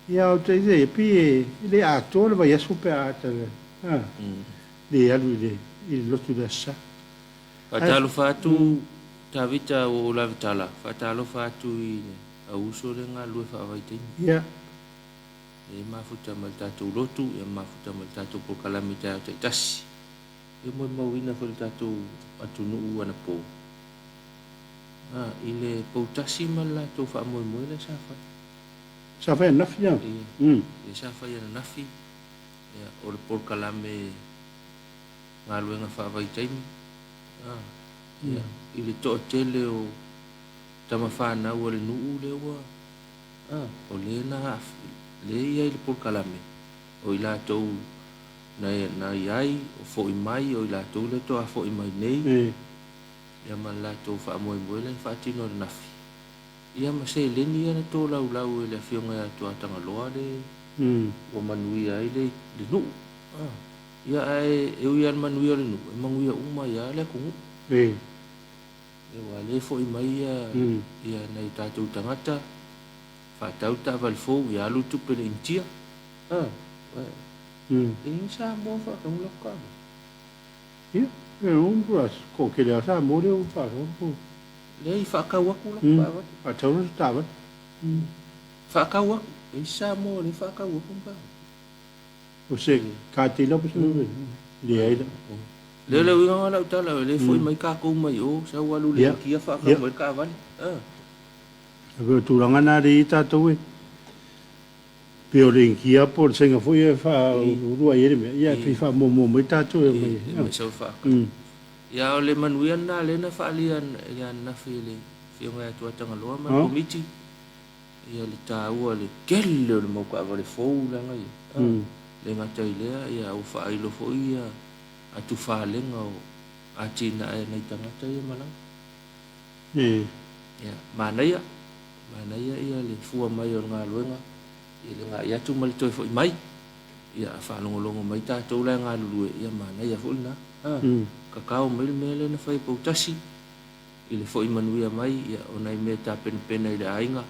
Ia o te ia pei e le atoa le vaiaso pe a ta a le alu i le i le lotu i le aso sa. Faatalofa atu Tavita ua ou lave tala, faatalofa atu i le au uso lea e galulue faavaitaimi. Ia. E mafuta ma le tatou lotu, ia mafuta ma le tatou polokalame i taeao taitasi. Ia molimauina foi le tatou atunuu anapo, a, i le poutasi ma le latou faamoemoe lea sa fai. Sa fai ananafi ia? Ia, ia sa fai ananafi, ia, o le polokalame galuega faavaitaimi, a, ia, i le toatele o tama fanau a le nuu lea ua A, o le na le i ai le polokalame, o i latou na, na i ai, o foi mai, o i latou lea toa foi mai nei, ia ma le latou faamoemoe lea na faatino ananafi, ia ma seleni ia na tolaulau e le Afioga ia Tuatagaloa le ua manuia ai le, le nuu. A, ia ae e ui lava i le manuia o le nuu, e manuia uma ai lava le atunuu. Ua le foi mai ia ia nai o tatou tagata faatau taavale fou ia alu tupe i le Initia. A, e i ai Samoa faatau latou taavale. Ia, e ulu a toatele lava Samoa lea ua faatau latou. Leai, faatau atu latou taavale. Faatau latou taavale. Faatau atu, e i ai Samoa o lea e faatau atu ni taavale. O se car dealer po o se mea leai la. Lea le uiga o lau tala, e le foi mai tatou mai o, sau alu i le Initia faatau mai le taavale. E pei o tulaga na lea e i ai tatou e pei o le Initia po o le Saina foi e faauluulu ai le mea, ia pei e faamuamua mai tatou e omai. E omai sau faatau. Ia o le manuia lena lea na faaalia ananafi e le Afioga ia Tuatagaloa ma le Komiti. Ia le taua le tele o le mau taavale fou leaga ia. Le gata i lea, ia ua faailo foi ia atufalega o atinae a nai tagata ia malaga. Ia, manaia, manaia ia le fua mai o le galuega i le gai atu ma le toe foi mai. Ia, a faalogologo mai tatou la e galulue, ia manaia foi lena. Kakao mai le mea lea na fai e Poutasi. I le foi manuia mai, ia, o nai mea e tapenapena i le aiga,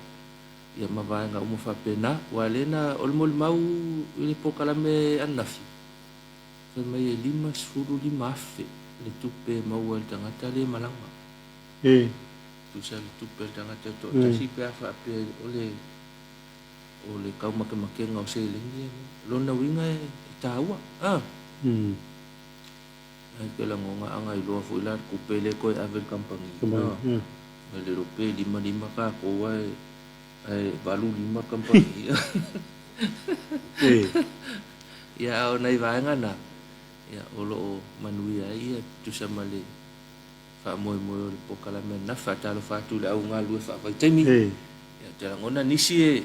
ia, ma vaega uma faapena. Aua lea na, o le molimau i le polokalame ananafi, fai mai e $55,000 le tupe e maua e le tagata lea e malaga. E. Tusa le tupe a le tagata e toatasi pe a faapea o le, o le taumakemakega o seleni ia. O lona uiga e taua. A. Ai pe lagona a na iloa foi la le tupe lea toe ave i le kamupani. Ai le iloa pe 5 5 tatou ae ae 8 5 le kamupani. Ia a o nai vaega na ia o lo o manuia ai ia tusa ma le faamoemoe o le polokalame ananafi. Faatalofa atu i le au galulue faavaitaimi. Ia ou te lagona nisi e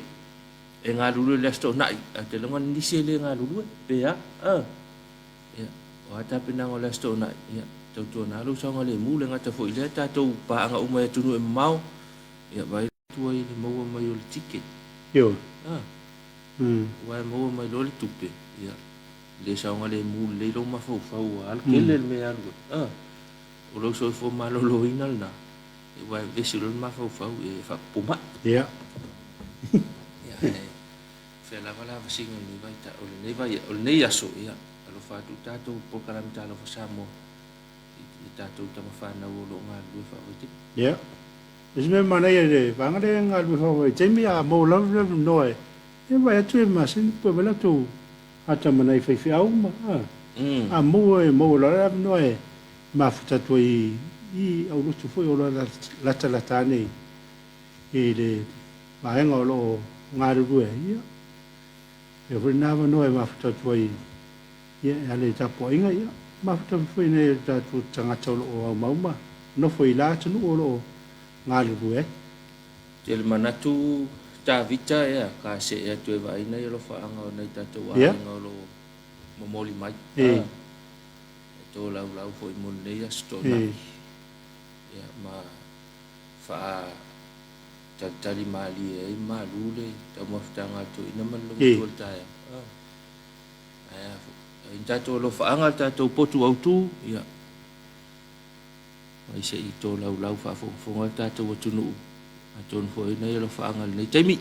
e galulue i le Aso Toonai ae ou te lagona nisi e le galulue pe a. Ia, o a tapenaga o le Aso Toonai, ia, tautuana lou saogalemu, le gata foi i lea tatou paaga uma i atunuu e mamao, ia, vaai atu ai i le maua mai o le ticket. Ioe. A, aua e maua mai loa le tupe, ia, le saogalemu lelei lou mafaufau ua alu tele le mea e alu ai. A, o lou soifua maloloina lena, aua e vevesi loa le mafaufau e faapupu mai. Ia. Ia, ae fea lava le avasiga o lenei vaita, o lenei vai, o lenei aso, ia, alofa atu i tatou polokalame Talofa Samoa i tatou tama fanau o lo o galulue faavaitaimi. Ia. O se mea manaia i le vaega lea e galulue faavaitaimi, a maua lava le avanoa e e vaai atu e masani pe vaai latou atamana i faifeau ma a a maua e maua loa le avanoa e mafuta atu ai i aulotu foi o lo o latalata ane i le vaega o lo o galulue ai, ia, avea foi lena avanoa e mafuta atu ai ia e ala i tapuaiga, ia, mafuta foi nai o tatou tagata o lo o aumau ma nofo i la atunuu o lo o galulue ai. Tele manatu Tavita ea ka see atu e vaai nai alofaaga o nai tatou aiga o lo o momoli mai. E tolaulau foi mo lenei aso Toonai. Ia ma faa talitali malie ai malu le taumafataga a le toeaina ma le logotua i le taeao. Ae a foi. Ai tatou alofaaga le tatou potu autu, ia Mai se i tolaulau faafogafoga le tatou atunuu, atonu foi o nai alofaaga i lenei taimi.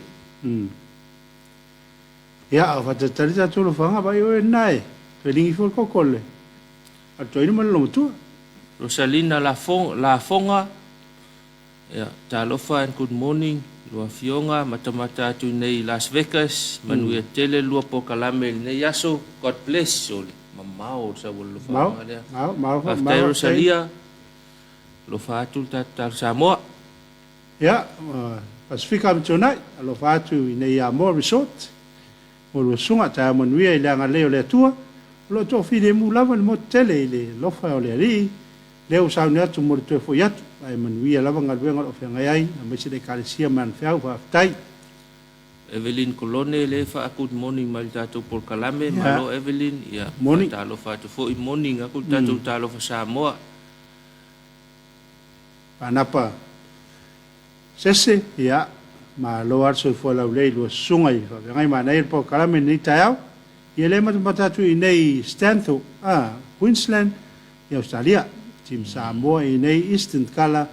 Ia, a o faatalitali tatou alofaaga, vaai oe lena e toe ligi fua le koko o le toeaina ma le loomatua. Rosalina Lafoga, Ia, talofa and good morning lua afioga, matamata atu i nei i Las Vegas, manuia tele lua polokalame i lenei aso, God bless o le mamao o le sau o le alofaaga lea. Faafetai Rosalia, alofa atu le tatou talo Samoa. Ia, Pasefika Amituanai, alofa atu i nei Amoa Resort mo lua susuga, taeao manuia i le agalelei o le Atua, o lo o toafilemu lava le motu tele i le alofa o le Alii, Lea ua sauni atu mo le toe foi atu, ae manuia lava galuega o lo o feagai ai, aemaise le Ekalesia ma ana feau. Faafetai. Evelyn Kolone lea e faa good morning mai le tatou polokalame, malo Evelyn, ia faatalofa atu foi morning aku le tatou talofa Samoa. Panapa Sese, ia malo lava le soifua laulelei i lua susuga i faafeagai manaia le polokalame i lenei taeao. Ia lea e matamata atu i inei i Stanthorpe, Queensland, i Ausetalia, Team Samoa i inei Eastern Colour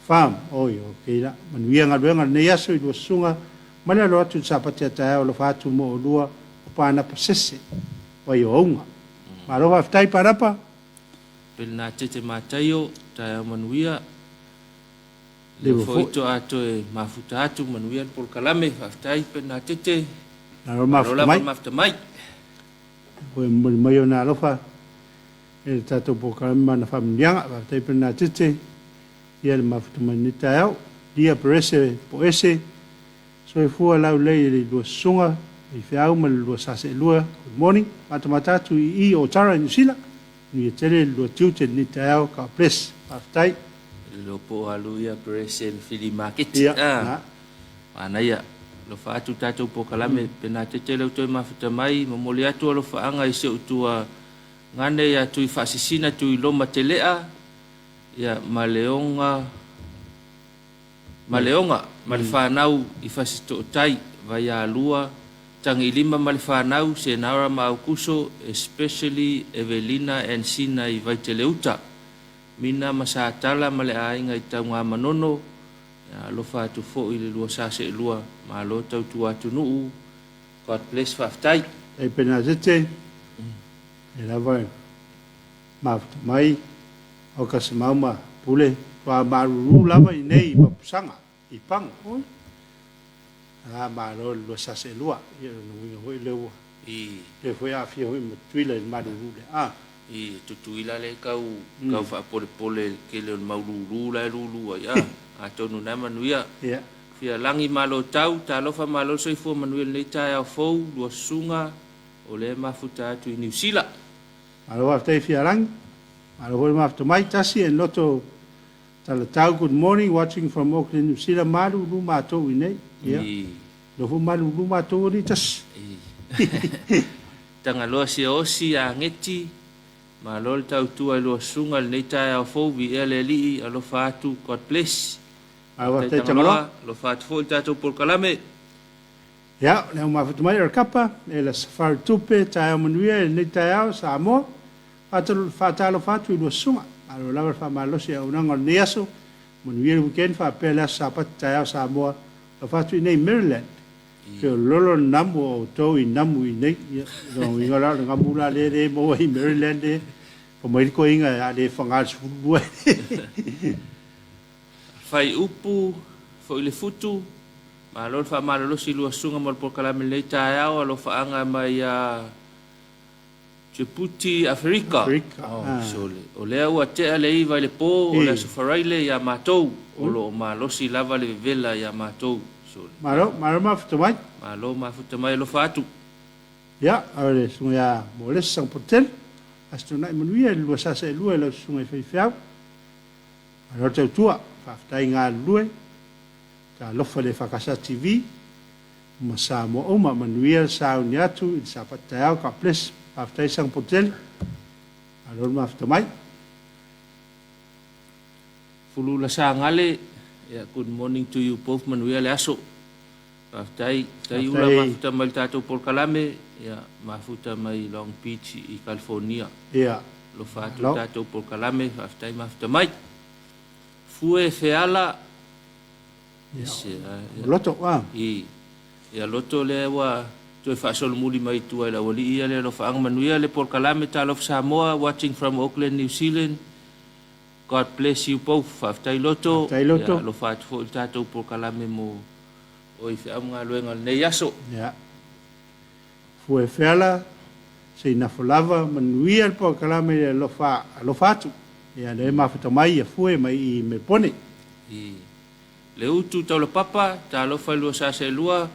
Farm. Oi, ok la. Manuia galuega lenei aso i lua susuga ma le alo atu i le Sapati a taeao alofa atu mo oulua o Panapa Sese, Waiōauga. Malo faafetai Panapa. Pelenatete Mataio, taeao manuia. Lea foi toa toe mafuta atu, manuia le polokalame, faafetai Pelenatete. Malo mafuta mai. Mafuta mai. Ua momoli mai ona alofa e le tatou polokalame ma ana faamanuiaga. Faafetai Bernadette ia le mafuta mai lenei taeao. Lia Perese Poese, soifua laulelei i le lua susuga i Feau ma le lua Saseelua. Good morning. Matamata atu i i Otara i Niu Sila. Manuia tele le lua tiute i lenei taeao. God bless. Faafetai. Le po alu ia Perese le fili maketi. Ia, na. Manaia. Alofa atu tatou polokalame. Bernadette leu toe mafuta mai. Momoli atu alofaaga i si ou tua Gane ia Tui Faasisina Tui Loma Telea ia ma Leoga ma Leoga ma le fanau i Fasitootai, Vaialua, Tagilima ma le fanau, Senara ma Aukuso, especially Evelina and Sina i Vaiteleuta, Mina ma Satala ma le aiga i Taugamanono, ia alofa atu foi i le lua sa seelua, malo tautua atunuu, God bless faafetai. Tai Penasete, e lava e mafuta mai o ka semau ma pule tua malulu lava i nei mapusaga i Pago. Oi. A malo le lua sase lua. Ia lona uiga foi lea ua I. Lea foi aafia foi ma Tutuila i le malulu lea. A. I Tutuila lea kau kau faapolepole i le tele o le mau lulu la e lulu ai. A. Atonu na e manuia. Ia. Fia lagi malo tau, talofa malo le soifua manuia i lenei taeao fou, lua susuga o lea e mafuta atu i Niu Sila. Malo faafetai Fia lagi, malo foi le mafuta mai, tasi and loto talatau good morning watching from Auckland New Zealand malulu matou i nei, ia lea foi malulu matou alii tasi. Tagaloa Siaosi Ageti, malo le tautua i lua susuga i lenei taeao fou, viia le Alii, alofa atu, God bless. Malo faafetai Tagaloa. Alofa atu foi i le tatou polokalame. Ia, o le au mafuta mai o le kapa, e la safari tupe, taeao manuia i lenei taeao, Samoa. Faatalofa atu i lua susuga. Malo lava le faamalosi i auaunaga o lenei aso. Manuia le weekend faapea le aso Sapati taeao Samoa. Alofa atu i inei i Maryland. Feoloolo le namu o outou i namu i inei. Ia, lona uiga la o le gamu la lea e maua i Maryland e fai mai le toeaina a le faga le 12. Faiupu foi le futu, malo le faamalolosi i lua susuga mo le polokalame i lenei taeao, alofaaga mai ia Djibouti, Aferika. Aferika. Oh, sole. O lea ua tea le 9 i le po o le Aso Faraile ia matou, o lo o malosi lava le vevela ia matou. Sole. Malo, malo mafuta mai. Malo mafuta mai, alofa atu. Ia, o le susuga ia Molesi Sagapolutele, Aso Toonai manuia i le lua sasa e lua i lau susuga i faifeau. Malo le tautua, faafetai galulue, talofa i le EFKS TV ma Samoa uma, manuia le sauni atu i le Sapati taeao, God bless. Faafetai Sagapolutele, malo le mafuta mai. Fulula Sagale, yeah, good morning to you both, manuia le aso. Faafetai, tai ula mafuta mai le tatou polokalame, ia mafuta mai Long Beach i California. Ia. Alofa atu le tatou polokalame, faafetai mafuta mai. Fue Feala, ia. Loto, a. I, ia loto lea ua toe faasolomuli mai tua i le aualii ia le alofaaga manuia le polokalame Talofa Samoa, watching from Auckland, New Zealand. God bless you both. Faafetai loto. Faafetai loto. Ia alofa atu foi i le tatou polokalame mo o i feau ma galuega o lenei aso. Ia. Fue Feala, se i nafo lava, manuia le polokalame i le alofa, alofa atu. Ia, lea e mafuta mai ia Fue mai i Melpone. I le utu taulapapa, talofa i lua sasa e lua,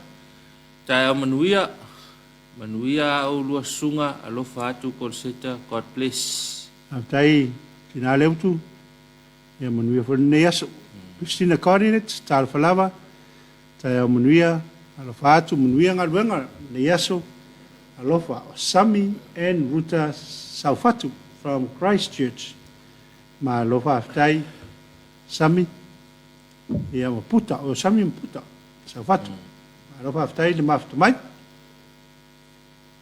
taeao manuia, manuia a oulua susuga, alofa atu Kolseta, God bless. Faafetai tina Leutu, ia manuia foi lenei aso. Christina Coordinates, talofa lava, taeao manuia, alofa atu, manuia galuega lenei aso, alofa. O Sami and Ruta Saufatu from Christchurch. Malo faafetai Sami, ia ma Puta, o Sami ma Puta Saufatu. Malo faafetai le mafuta mai.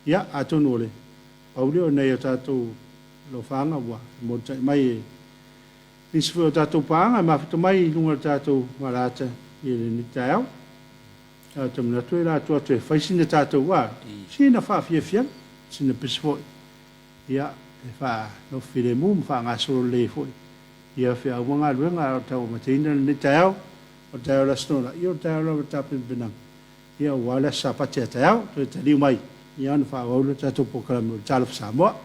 Ia, atonu o le pau lea o nai o tatou alofaga ua molitai mai e nisi foi o tatou paaga e mafuta mai i luga o le tatou malata i lenei taeao. Ae ou te manatu e latou atu e fai sina tatou a, sina faafiafiaga, sina pese foi, ia, e faanofo filemu ma faagasolo lelei ai foi ia feau ma galuega a o tau amataina lenei taeao, o le taeao o le Aso Toonai, ia o le taeao lava o le tapenapenaga. Ia aua le Aso Sapati a taeao, toe taliu mai, ia ona faaauau lea o le tatou polokalame o le Talofa Samoa.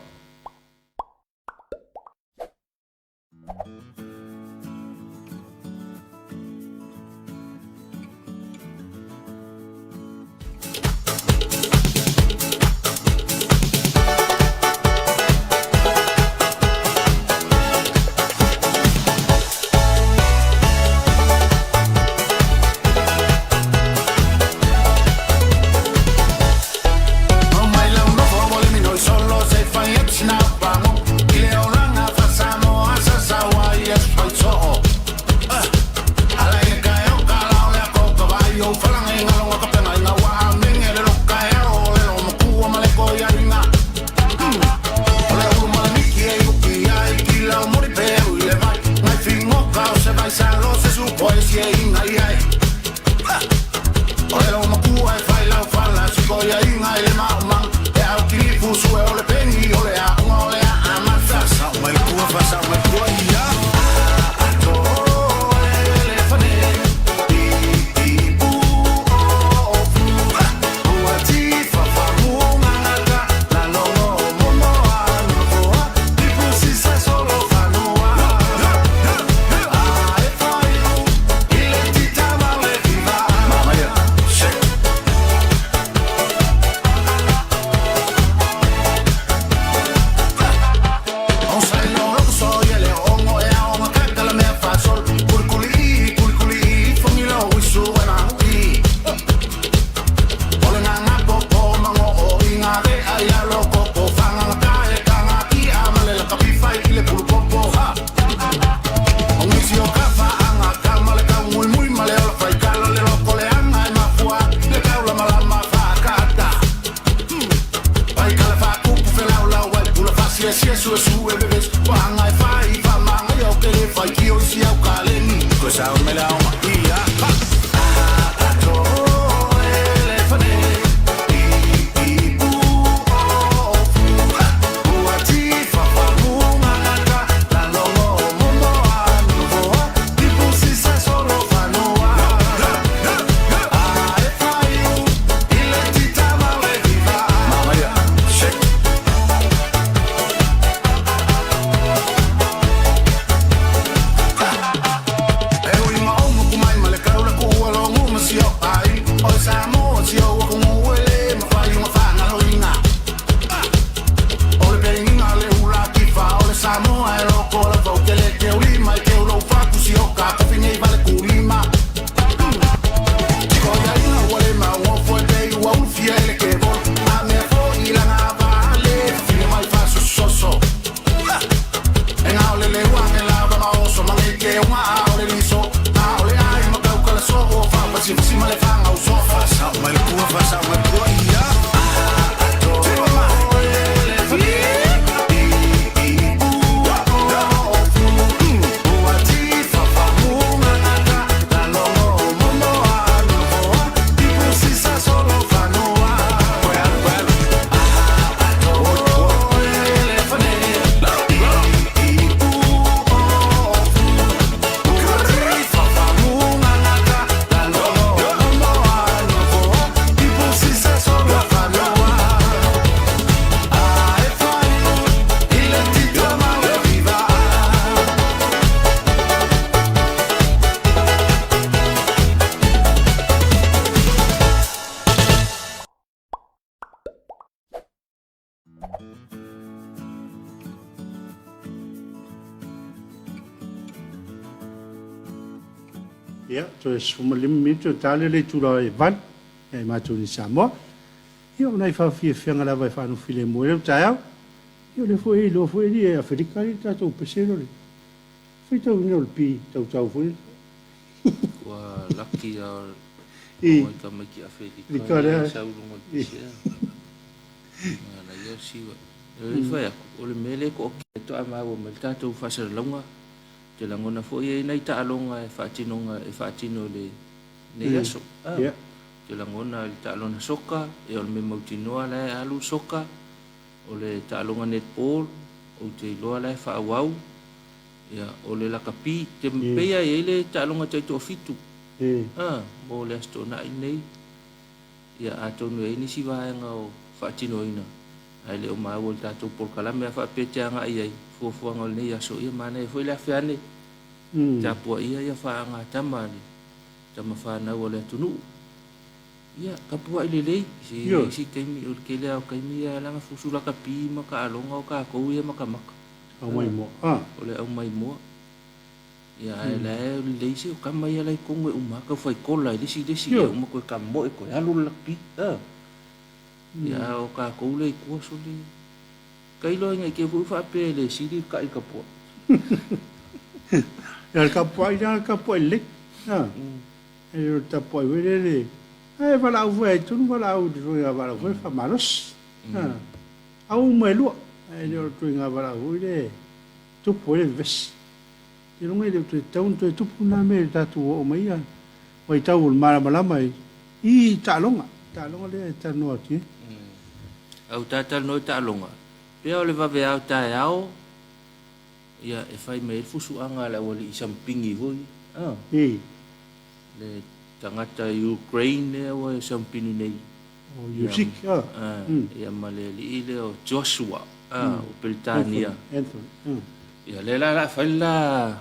Ia, toe 15 minute o tale le itula e 8 ia i matou nei Samoa. Ia, o nai faafiafiaga lava e faanofo filemu ai lau taeao. Ia, o lea foi e iloa foi e Aferika le tatou pese le faitauina o le pi tautau foi. Ua laki a o tamaiti Aferika lea sau i luga o le pese. Manaia o siva. E fai atu, o le mea lea toatia toa maua mai le tatou faasalalauga, te lagona foi e nai taaloga e faatinoga e faatino i lenei aso. Te lagona le taaloga soka, e o le mea mautinoa la e alu soka, o le taaloga netball, ou te iloa la e faaauau, ia, o le lakapi, te pei lava e i ai le taaloga taitoafitu, mo le Aso Toonai lenei. Ia, atonu e i ai nisi vaega o faatinoina, ae le o maua i le tatou polokalame a faapea te agai i ai fuafuaga o lenei aso, ia manaia foi le afe ane, tapuaia ia faagatama a le tama fanau a le atunuu. Ia, tapuai lelei, se isi taimi, o le tele lava o taimi ia e ala ona fusu lakapi ma taaloga o tatou ia matamata. O le aumaimoa. Ia ae la e lelei se o tama ia la i totonu e uma lava tau fai kola i le isi i le isi ia uma toe tamoe toe alu le lakapi a. Ia a o tatou lea i tua sole tailo ai ina i te i foi ua faapea e le sili le ta'i i le tapuai. Ia le tapuai lea o le tapuai lelei a. E le o le tapuai foi lele ae valaau foi lava i totonu valaau i le ituaiga valaau foi faamalosi a. Au uma e lua ae le o le ituaiga valaau foi lea e tupu ai le vevesi. Ailoga e le o toe tatau ona toe tupu lena mea i le tatou oo mai ia vaitau o le malamalama i taaloga, taaloga lea e talanoa atu i ai. Au ta talanoa i taaloga, pea o le vaveao taeao ia e fai mai ai le fusuaga a le aualii sampini foi a, le tagata Ukraine lea ua e sampini nei. O Usyk a. Ia ma le alii lea o Joshua a o Peretania. Anthony. Ia lea la la fai la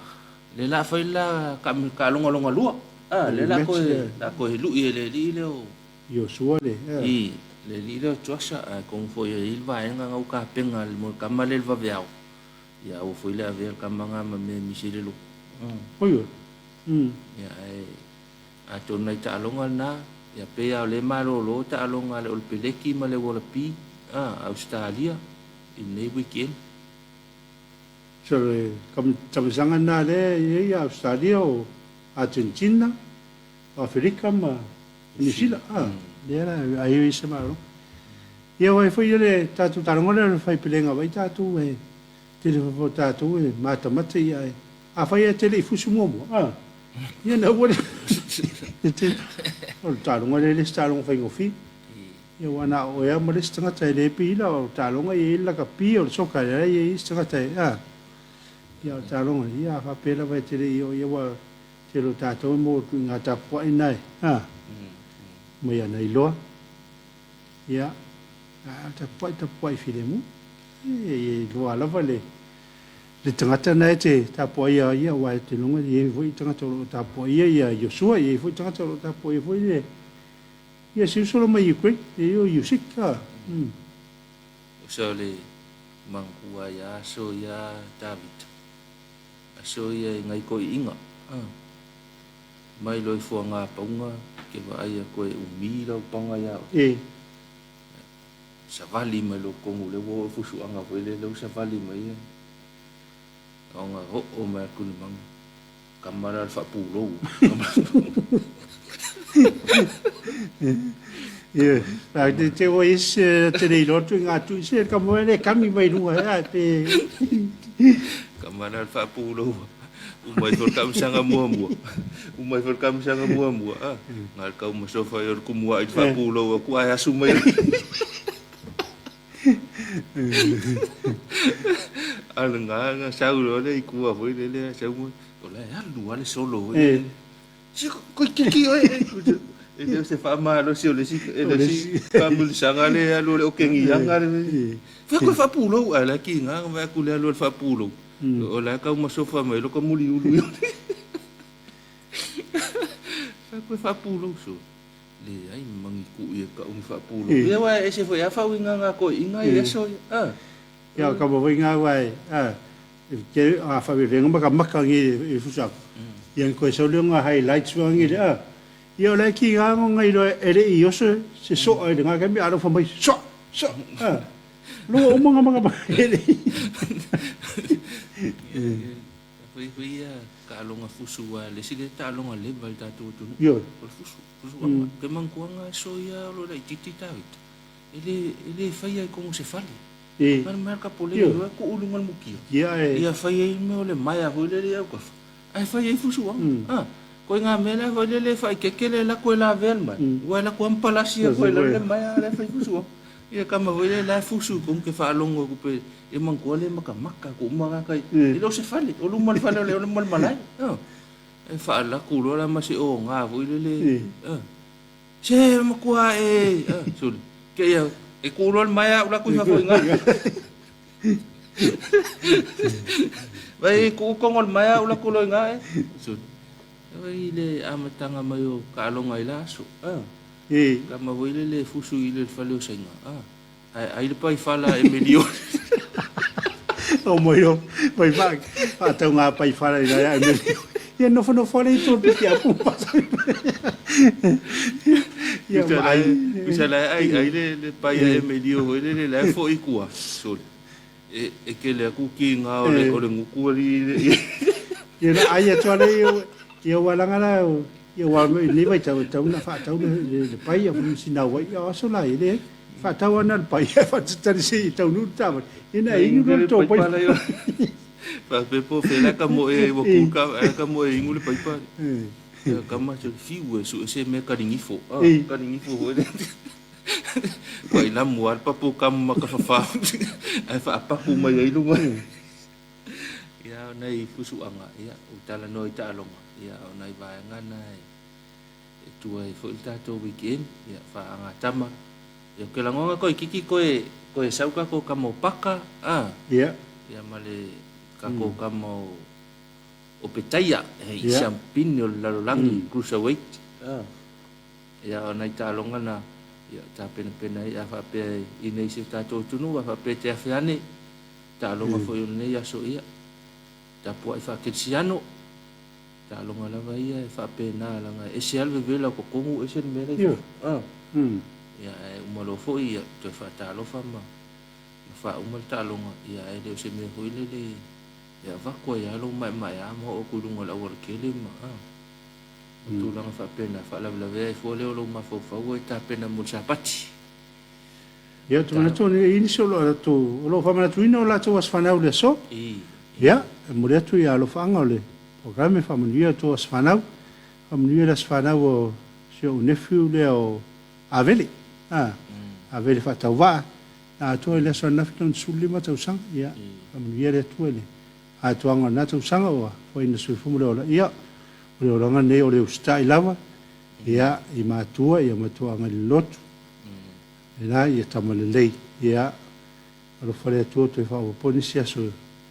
lea la fai la ka kaalogaloga lua. A lea la koe la koe lui e le alii lea o Joshua le. I le alii lea o Joshua a atonu foi e i ai le vaega na ua tapena mo le tama lea i le vaveao. Ia aua foi le avea le tama na ma mea e misi ai le loto. Oi oi. Ia ae Atonu nai taaloga lena, ia pei lava o lea e malolo taaloga a le Olepeleki ma le Ualapi a Ausetalia i lenei weekend. So le tamasaga lena lea e i ai Ausetalia o Argentina, o Aferika ma Niu Sila a, lea la ai ai se malologa. Ia aua e foi le tatou taaloga lea o le faipelega vai tatou e tele fafo o tatou e matamata ia e afai e te le i fusu muamua a. Ia na ua le te o le taaloga lea e le o se taaloga faigofie. Ia aua na o oe lava ma le isi tagata e le pihila o le taaloga e i ai le lakapi o le soka e leai e i ai isi tagata e a. Ia o le taaloga ia a faapea lava e te le i oo ia aua tele o tatou e maua atu i ngā tapuai na e a. Mai ana iloa. Ia a tapuai tapuai filemu. E iloa lava le Le tagata lena e te tapuaia ia, aua e te iloga e i ai foi tagata o lo o tapuaia ia Iosua, e i ai foi tagata o lo o tapuaia foi le ia si uso la mai Ukraine, e i o Usyk a. Uso le manatua ia aso ia Tavita, aso ia i ngai toeaiina, mai loa i fuaga pauga ke vaai atu e umi lau paga ia oe. Savali mai loa totonu lea ua oo fusuaga foi lea, lea ua savali mai ia ona oo mai atu i le maga. Kama la le faapulou. Ia, a te te o isi te le iloa atu i ngā tui se ka moe le kami mai lunga e pe. Kama la le faapulou. Uma ifo le kamisaga muamua. Uma ifo le kamisaga muamua. Ah, nga le kau masofa i o le kumua i le faapulou aku ai asu mai. A le nga nga sau loa le i kua foi le le sau mo. O la e alu a le solo foi. Si ko kiki oe. E le o se faamalosi o le isi e le isi faamilisanga le alu o le okegiaga le. Fai koe faapulou ae la ki nga vaai atu le alu o le faapulou. O la e taumasofa mai loka muliulu. Fai koe faapulou so. Leai magi kui e kau ni faapulou. Ia aua e ese foi a faauiga nga toeaiga i aso ia. A. Ia ka mo foi nga aua e a ke a favevenga ma ka maka ngi e fusa. Ia koe sau le nga highlights wa ngi le a. Ia o le ki nga ngo ngai lo e le i oso se soa i le nga kami alo fa mai soa soa. A. Lo o manga manga manga e le. Foi foi ia taaloga fusu aua le isi lea taaloga leva i le tatou atunuu. Ioe. O le fusu, fusuaga. Ke mantuaga aso ia o lo laitiiti Tavita, e le, e le faia i tonu o se fale. Mai mai le kapolei loa tuu i luga o le mukia. Ia fai ai mea o le maea foi lele i autafa, ae fai ai fusuaga. A, koe ngā mea la foi lele e faaikeke le lako e lavea le maea, ua e lako lava ma palasi atu ai i lalo le maea a o la e fai fusuaga. Ia kama foi lele la e fusu i tonu ke faalogo atu pe e manatua le makamaka atu uma tagata i le o se fale, o luma o le fale o le luma o le malae. E faalaku loa la ma se oga foi lele. Se matua e sole ke ia e ku loa le maea au laku i fafo i nga. Vai ku kongo le maea au laku loa i nga e. Sole. Vai le amataga mai o taaloga i la aso. Kama foi lele fusu i le fale o Saina. Ae ai le paifala e milioni. O moi o pai fa fa tau ngā paifala i la e milioni. Ia nofonofo ale i tō piki a pumpa. Ia ai. Usa la ai ai le le pai e melio foi lele la foi i kua. Sole. E e kele aku ki ngā o le o le nguku ali le. Ia na ai atu ale ia walanga la ia wa ni vai tau tau na fa tau le le pai a sina wai ia aso la ile fa tau ana le pai fa tali se tau nu ta ina ingu no to pai fa pe po fe la ka mo e wa ku ka ka mo e ingu le pai pa ka ma se fiu e su se me ka ringifo ah ka ringifo ho le ko ila mo al papo ka ma ka fa fa ai fa pa ku mai ai lunga ia o nei fusuaga ia o talanoa i taaloga ia o nai vaega na e tua ai foi le tatou weekend ia faagatama ia o ke lagoga koe kiki koe koe sau tatou kama o paka a ia ia ma le tatou kama o o Petaia i siampini o le lalolagi cruiserweight a ia o nai taaloga na ia tapenapena ai a faapea i nei se tatou atunuu a faapea te afe ane taaloga foi o lenei aso ia tapuai faakelisiano taaloga lava ia e faapena laga e ese lava le vevela o totonu ese le mea la i fafo a ia ae uma loa foi ia toe faatalofa ma faauma le taaloga ia ae le o se mea foi lele e avatu ai lava lou maemaea ma oo atu i luga o le aualatele ma a o tulaga faapena faalavelavea ai fua lea o lou mafaufau e tapena mo le Sapati. Ia, ou te manatu e i ai nisi o lo o lo o faamanatuina o latou aso fanau i le aso. Ia, e momoli atu ia alofaaga o le programe, faamanuia outou aso fanau. Faamanuia le aso fanau o si ou nephew lea o Avele. A, Avele faatauvaa. Na atoa i le aso ananafi lona 15 tausaga. Ia, faamanuia le Atua i le atoaga o lena tausaga ua foaiina soifua ma le ola. Ia, o le olaga lenei o le usitai lava, ia, i matua, ia matuaaga i le lotu. Ena ia tama lelei. Ia, alofa le Atua toe faaopoopo nisi aso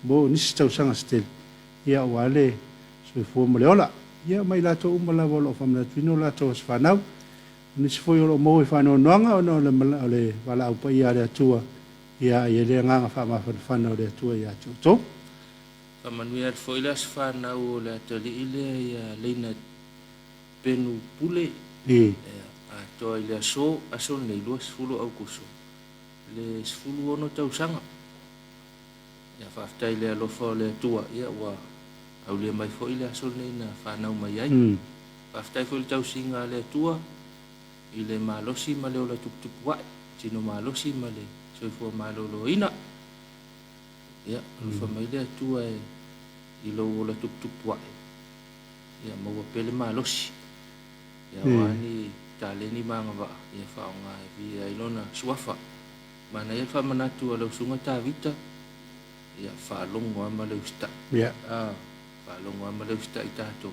mo nisi tausaga se tele, ia aua le soifua ma le ola. Ia, ma i latou uma lava o lo o faamanatuina o latou aso fanau. O nisi foi o lo o maua i faanoanoaga ona o le o le valaau paia a le Atua, ia, ia le agaga faamafanafana o le Atua ia te outou. Faamanuia atu foi le aso fanau o le atalii lea ia Leina Penu Pule, atoa i le aso, aso lenei 20 Aokuso, le 16 tausaga. Ia faafetai i le alofa o le Atua, ia ua. Aulia mai foi le aso lenei na fanau mai ai. Faafetai foi i le tausiga a le Atua i le malosi ma le ola tuputupu ae, tino malosi ma le soifua maloloina. Ia, alofa mai le Atua e i lou ola tuputupu ae, ia maua pea le malosi. Ia, o a ni taleni ma agavaa, ia faaaoga e viia ai Lona Suafa. Manaia le faamanatu a lau Susuga Tavita, ia faalogo lava ma le usitai. Ia. Ah, faalogo lava ma le usitai tatou.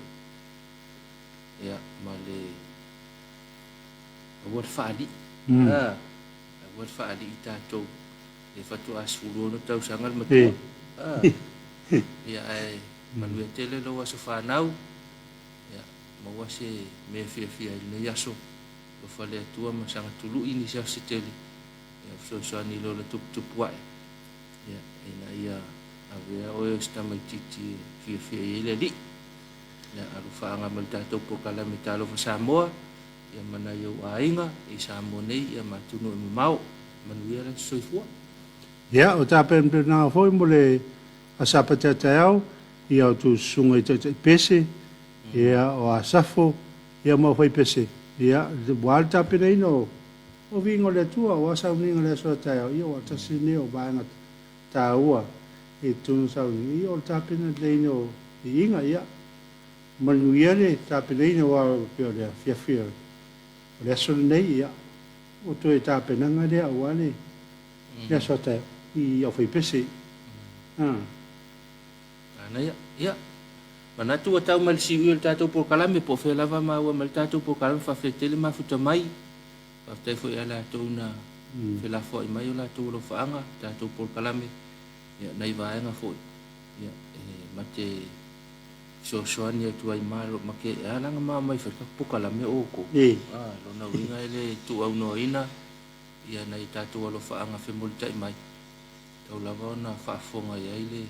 Ia, ma le aua le faalii. Ah, aua le faalii tatou. Ia faatoa 16 tausaga le matua. Ah. Ia ae manuia tele lou aso fanau. Ia, maua se mea fiafia i lenei aso. Alofa le Atua ma saga tului nisi aso se tele. Ia fesoasoani i le ola tuputupu ae. Ia, ina ia avea oe o se tamaitiiti e fiafia i ai le Alii. Ia, alofaaga ma le tatou polokalame Talofa Samoa, ia ma nai ou aiga i Samoa nei, ia ma atunuu e mamao. Manuia le aso soifua. Ia, o tapenapenaga foi mo le Aso Sapati taeao, ia outou susuga i taitai pese, ia o Asafo, ia ma aufai pese, ia, ua le tapenaina o O viiga o le Atua, aua sauniga i le aso a taeao, ia ua tasi lenei o vaega taua i totonu o sauniga, ia o le tapena leleina o viiga, ia manuia le tapenaina aua e pei o le afiafi o le aso lenei, ia o toe tapenaga lea aua le aso a taeao i aufaipese. Manaia. Ia, manatu ua tau mai le siui o le tatou polokalame, po o fea lava maua mai le tatou polokalame, faafetai tele mafuta mai. Faafetai foi ia latou na felafoai mai o latou alofaaga, tatou polokalame, ia, nai vaega foi, ia, e mate fesoasoani atu ai ma lo ma ke e ala ma mai fai ka polokalame o ko. Ah, lona uiga e le tuuaunoaina ia nai tatou alofaaga femolitai mai, tau lava ona faafofoga i ai le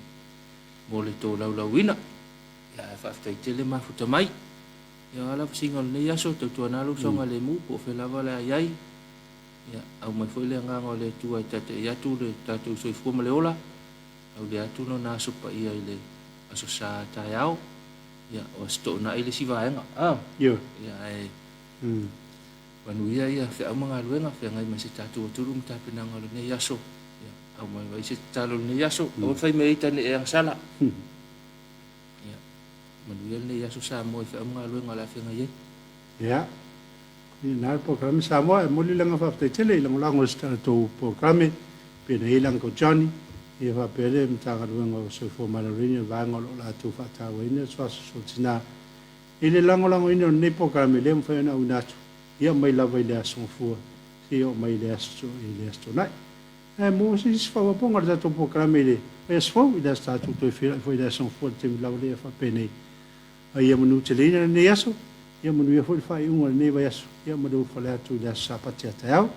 mo le tolaulauina. Ia, ae faafetai tele mafuta mai. Ia, o a lava sina o lenei aso, tautuana lou saogalemu, po o fea lava le a i ai. Ia, aumai foi le agaga o le Atua e taita'i atu le tatou soifua ma le ola, aulia atu Lona aso paia i le Aso Sa taeao. Ia, o Aso Toonai le isi vaega. A! Ioe. Ia, ae manuia ia feau ma galuega, feagai ma si tatou atunuu ma tapenaga o lenei aso. Ia, aumai mai se tatalo i lenei aso. Aua le fai mea ita ne i e agasala. Ia, manuia lenei aso Samoa i feau ma galuega o le a feagai ai. Ia, i na le polokalame Samoa, e momoli le agaga faafetai tele i lagolago i se tatou polokalame, pei ona i ai le Uncle Johnny, ia faapea le Matagaluega o Soifua Maloloina i le vaega o lo o latou faatauaina le SOASO o Tina. I le lagolagoina o lenei polokalame, e le mafai ona auina atu, ia mai lava i le Aso Gafua seia oo mai i le Aso Toonai. Ae mo se isi faaopoopoga o le tatou polokalame i le vaiaso fou, i le aso tatou toe feiloai foi i le aso Gafua i le taimi lava lea faapenei. A ia manuteleina lenei aso, ia manuia foi le faaiuga o lenei vaiaso, ia ma le ulufale atu i le aso Sapati a taeao.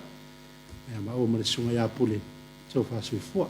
Ia maua ma le Susuga ia Pule, Tofa Soifua.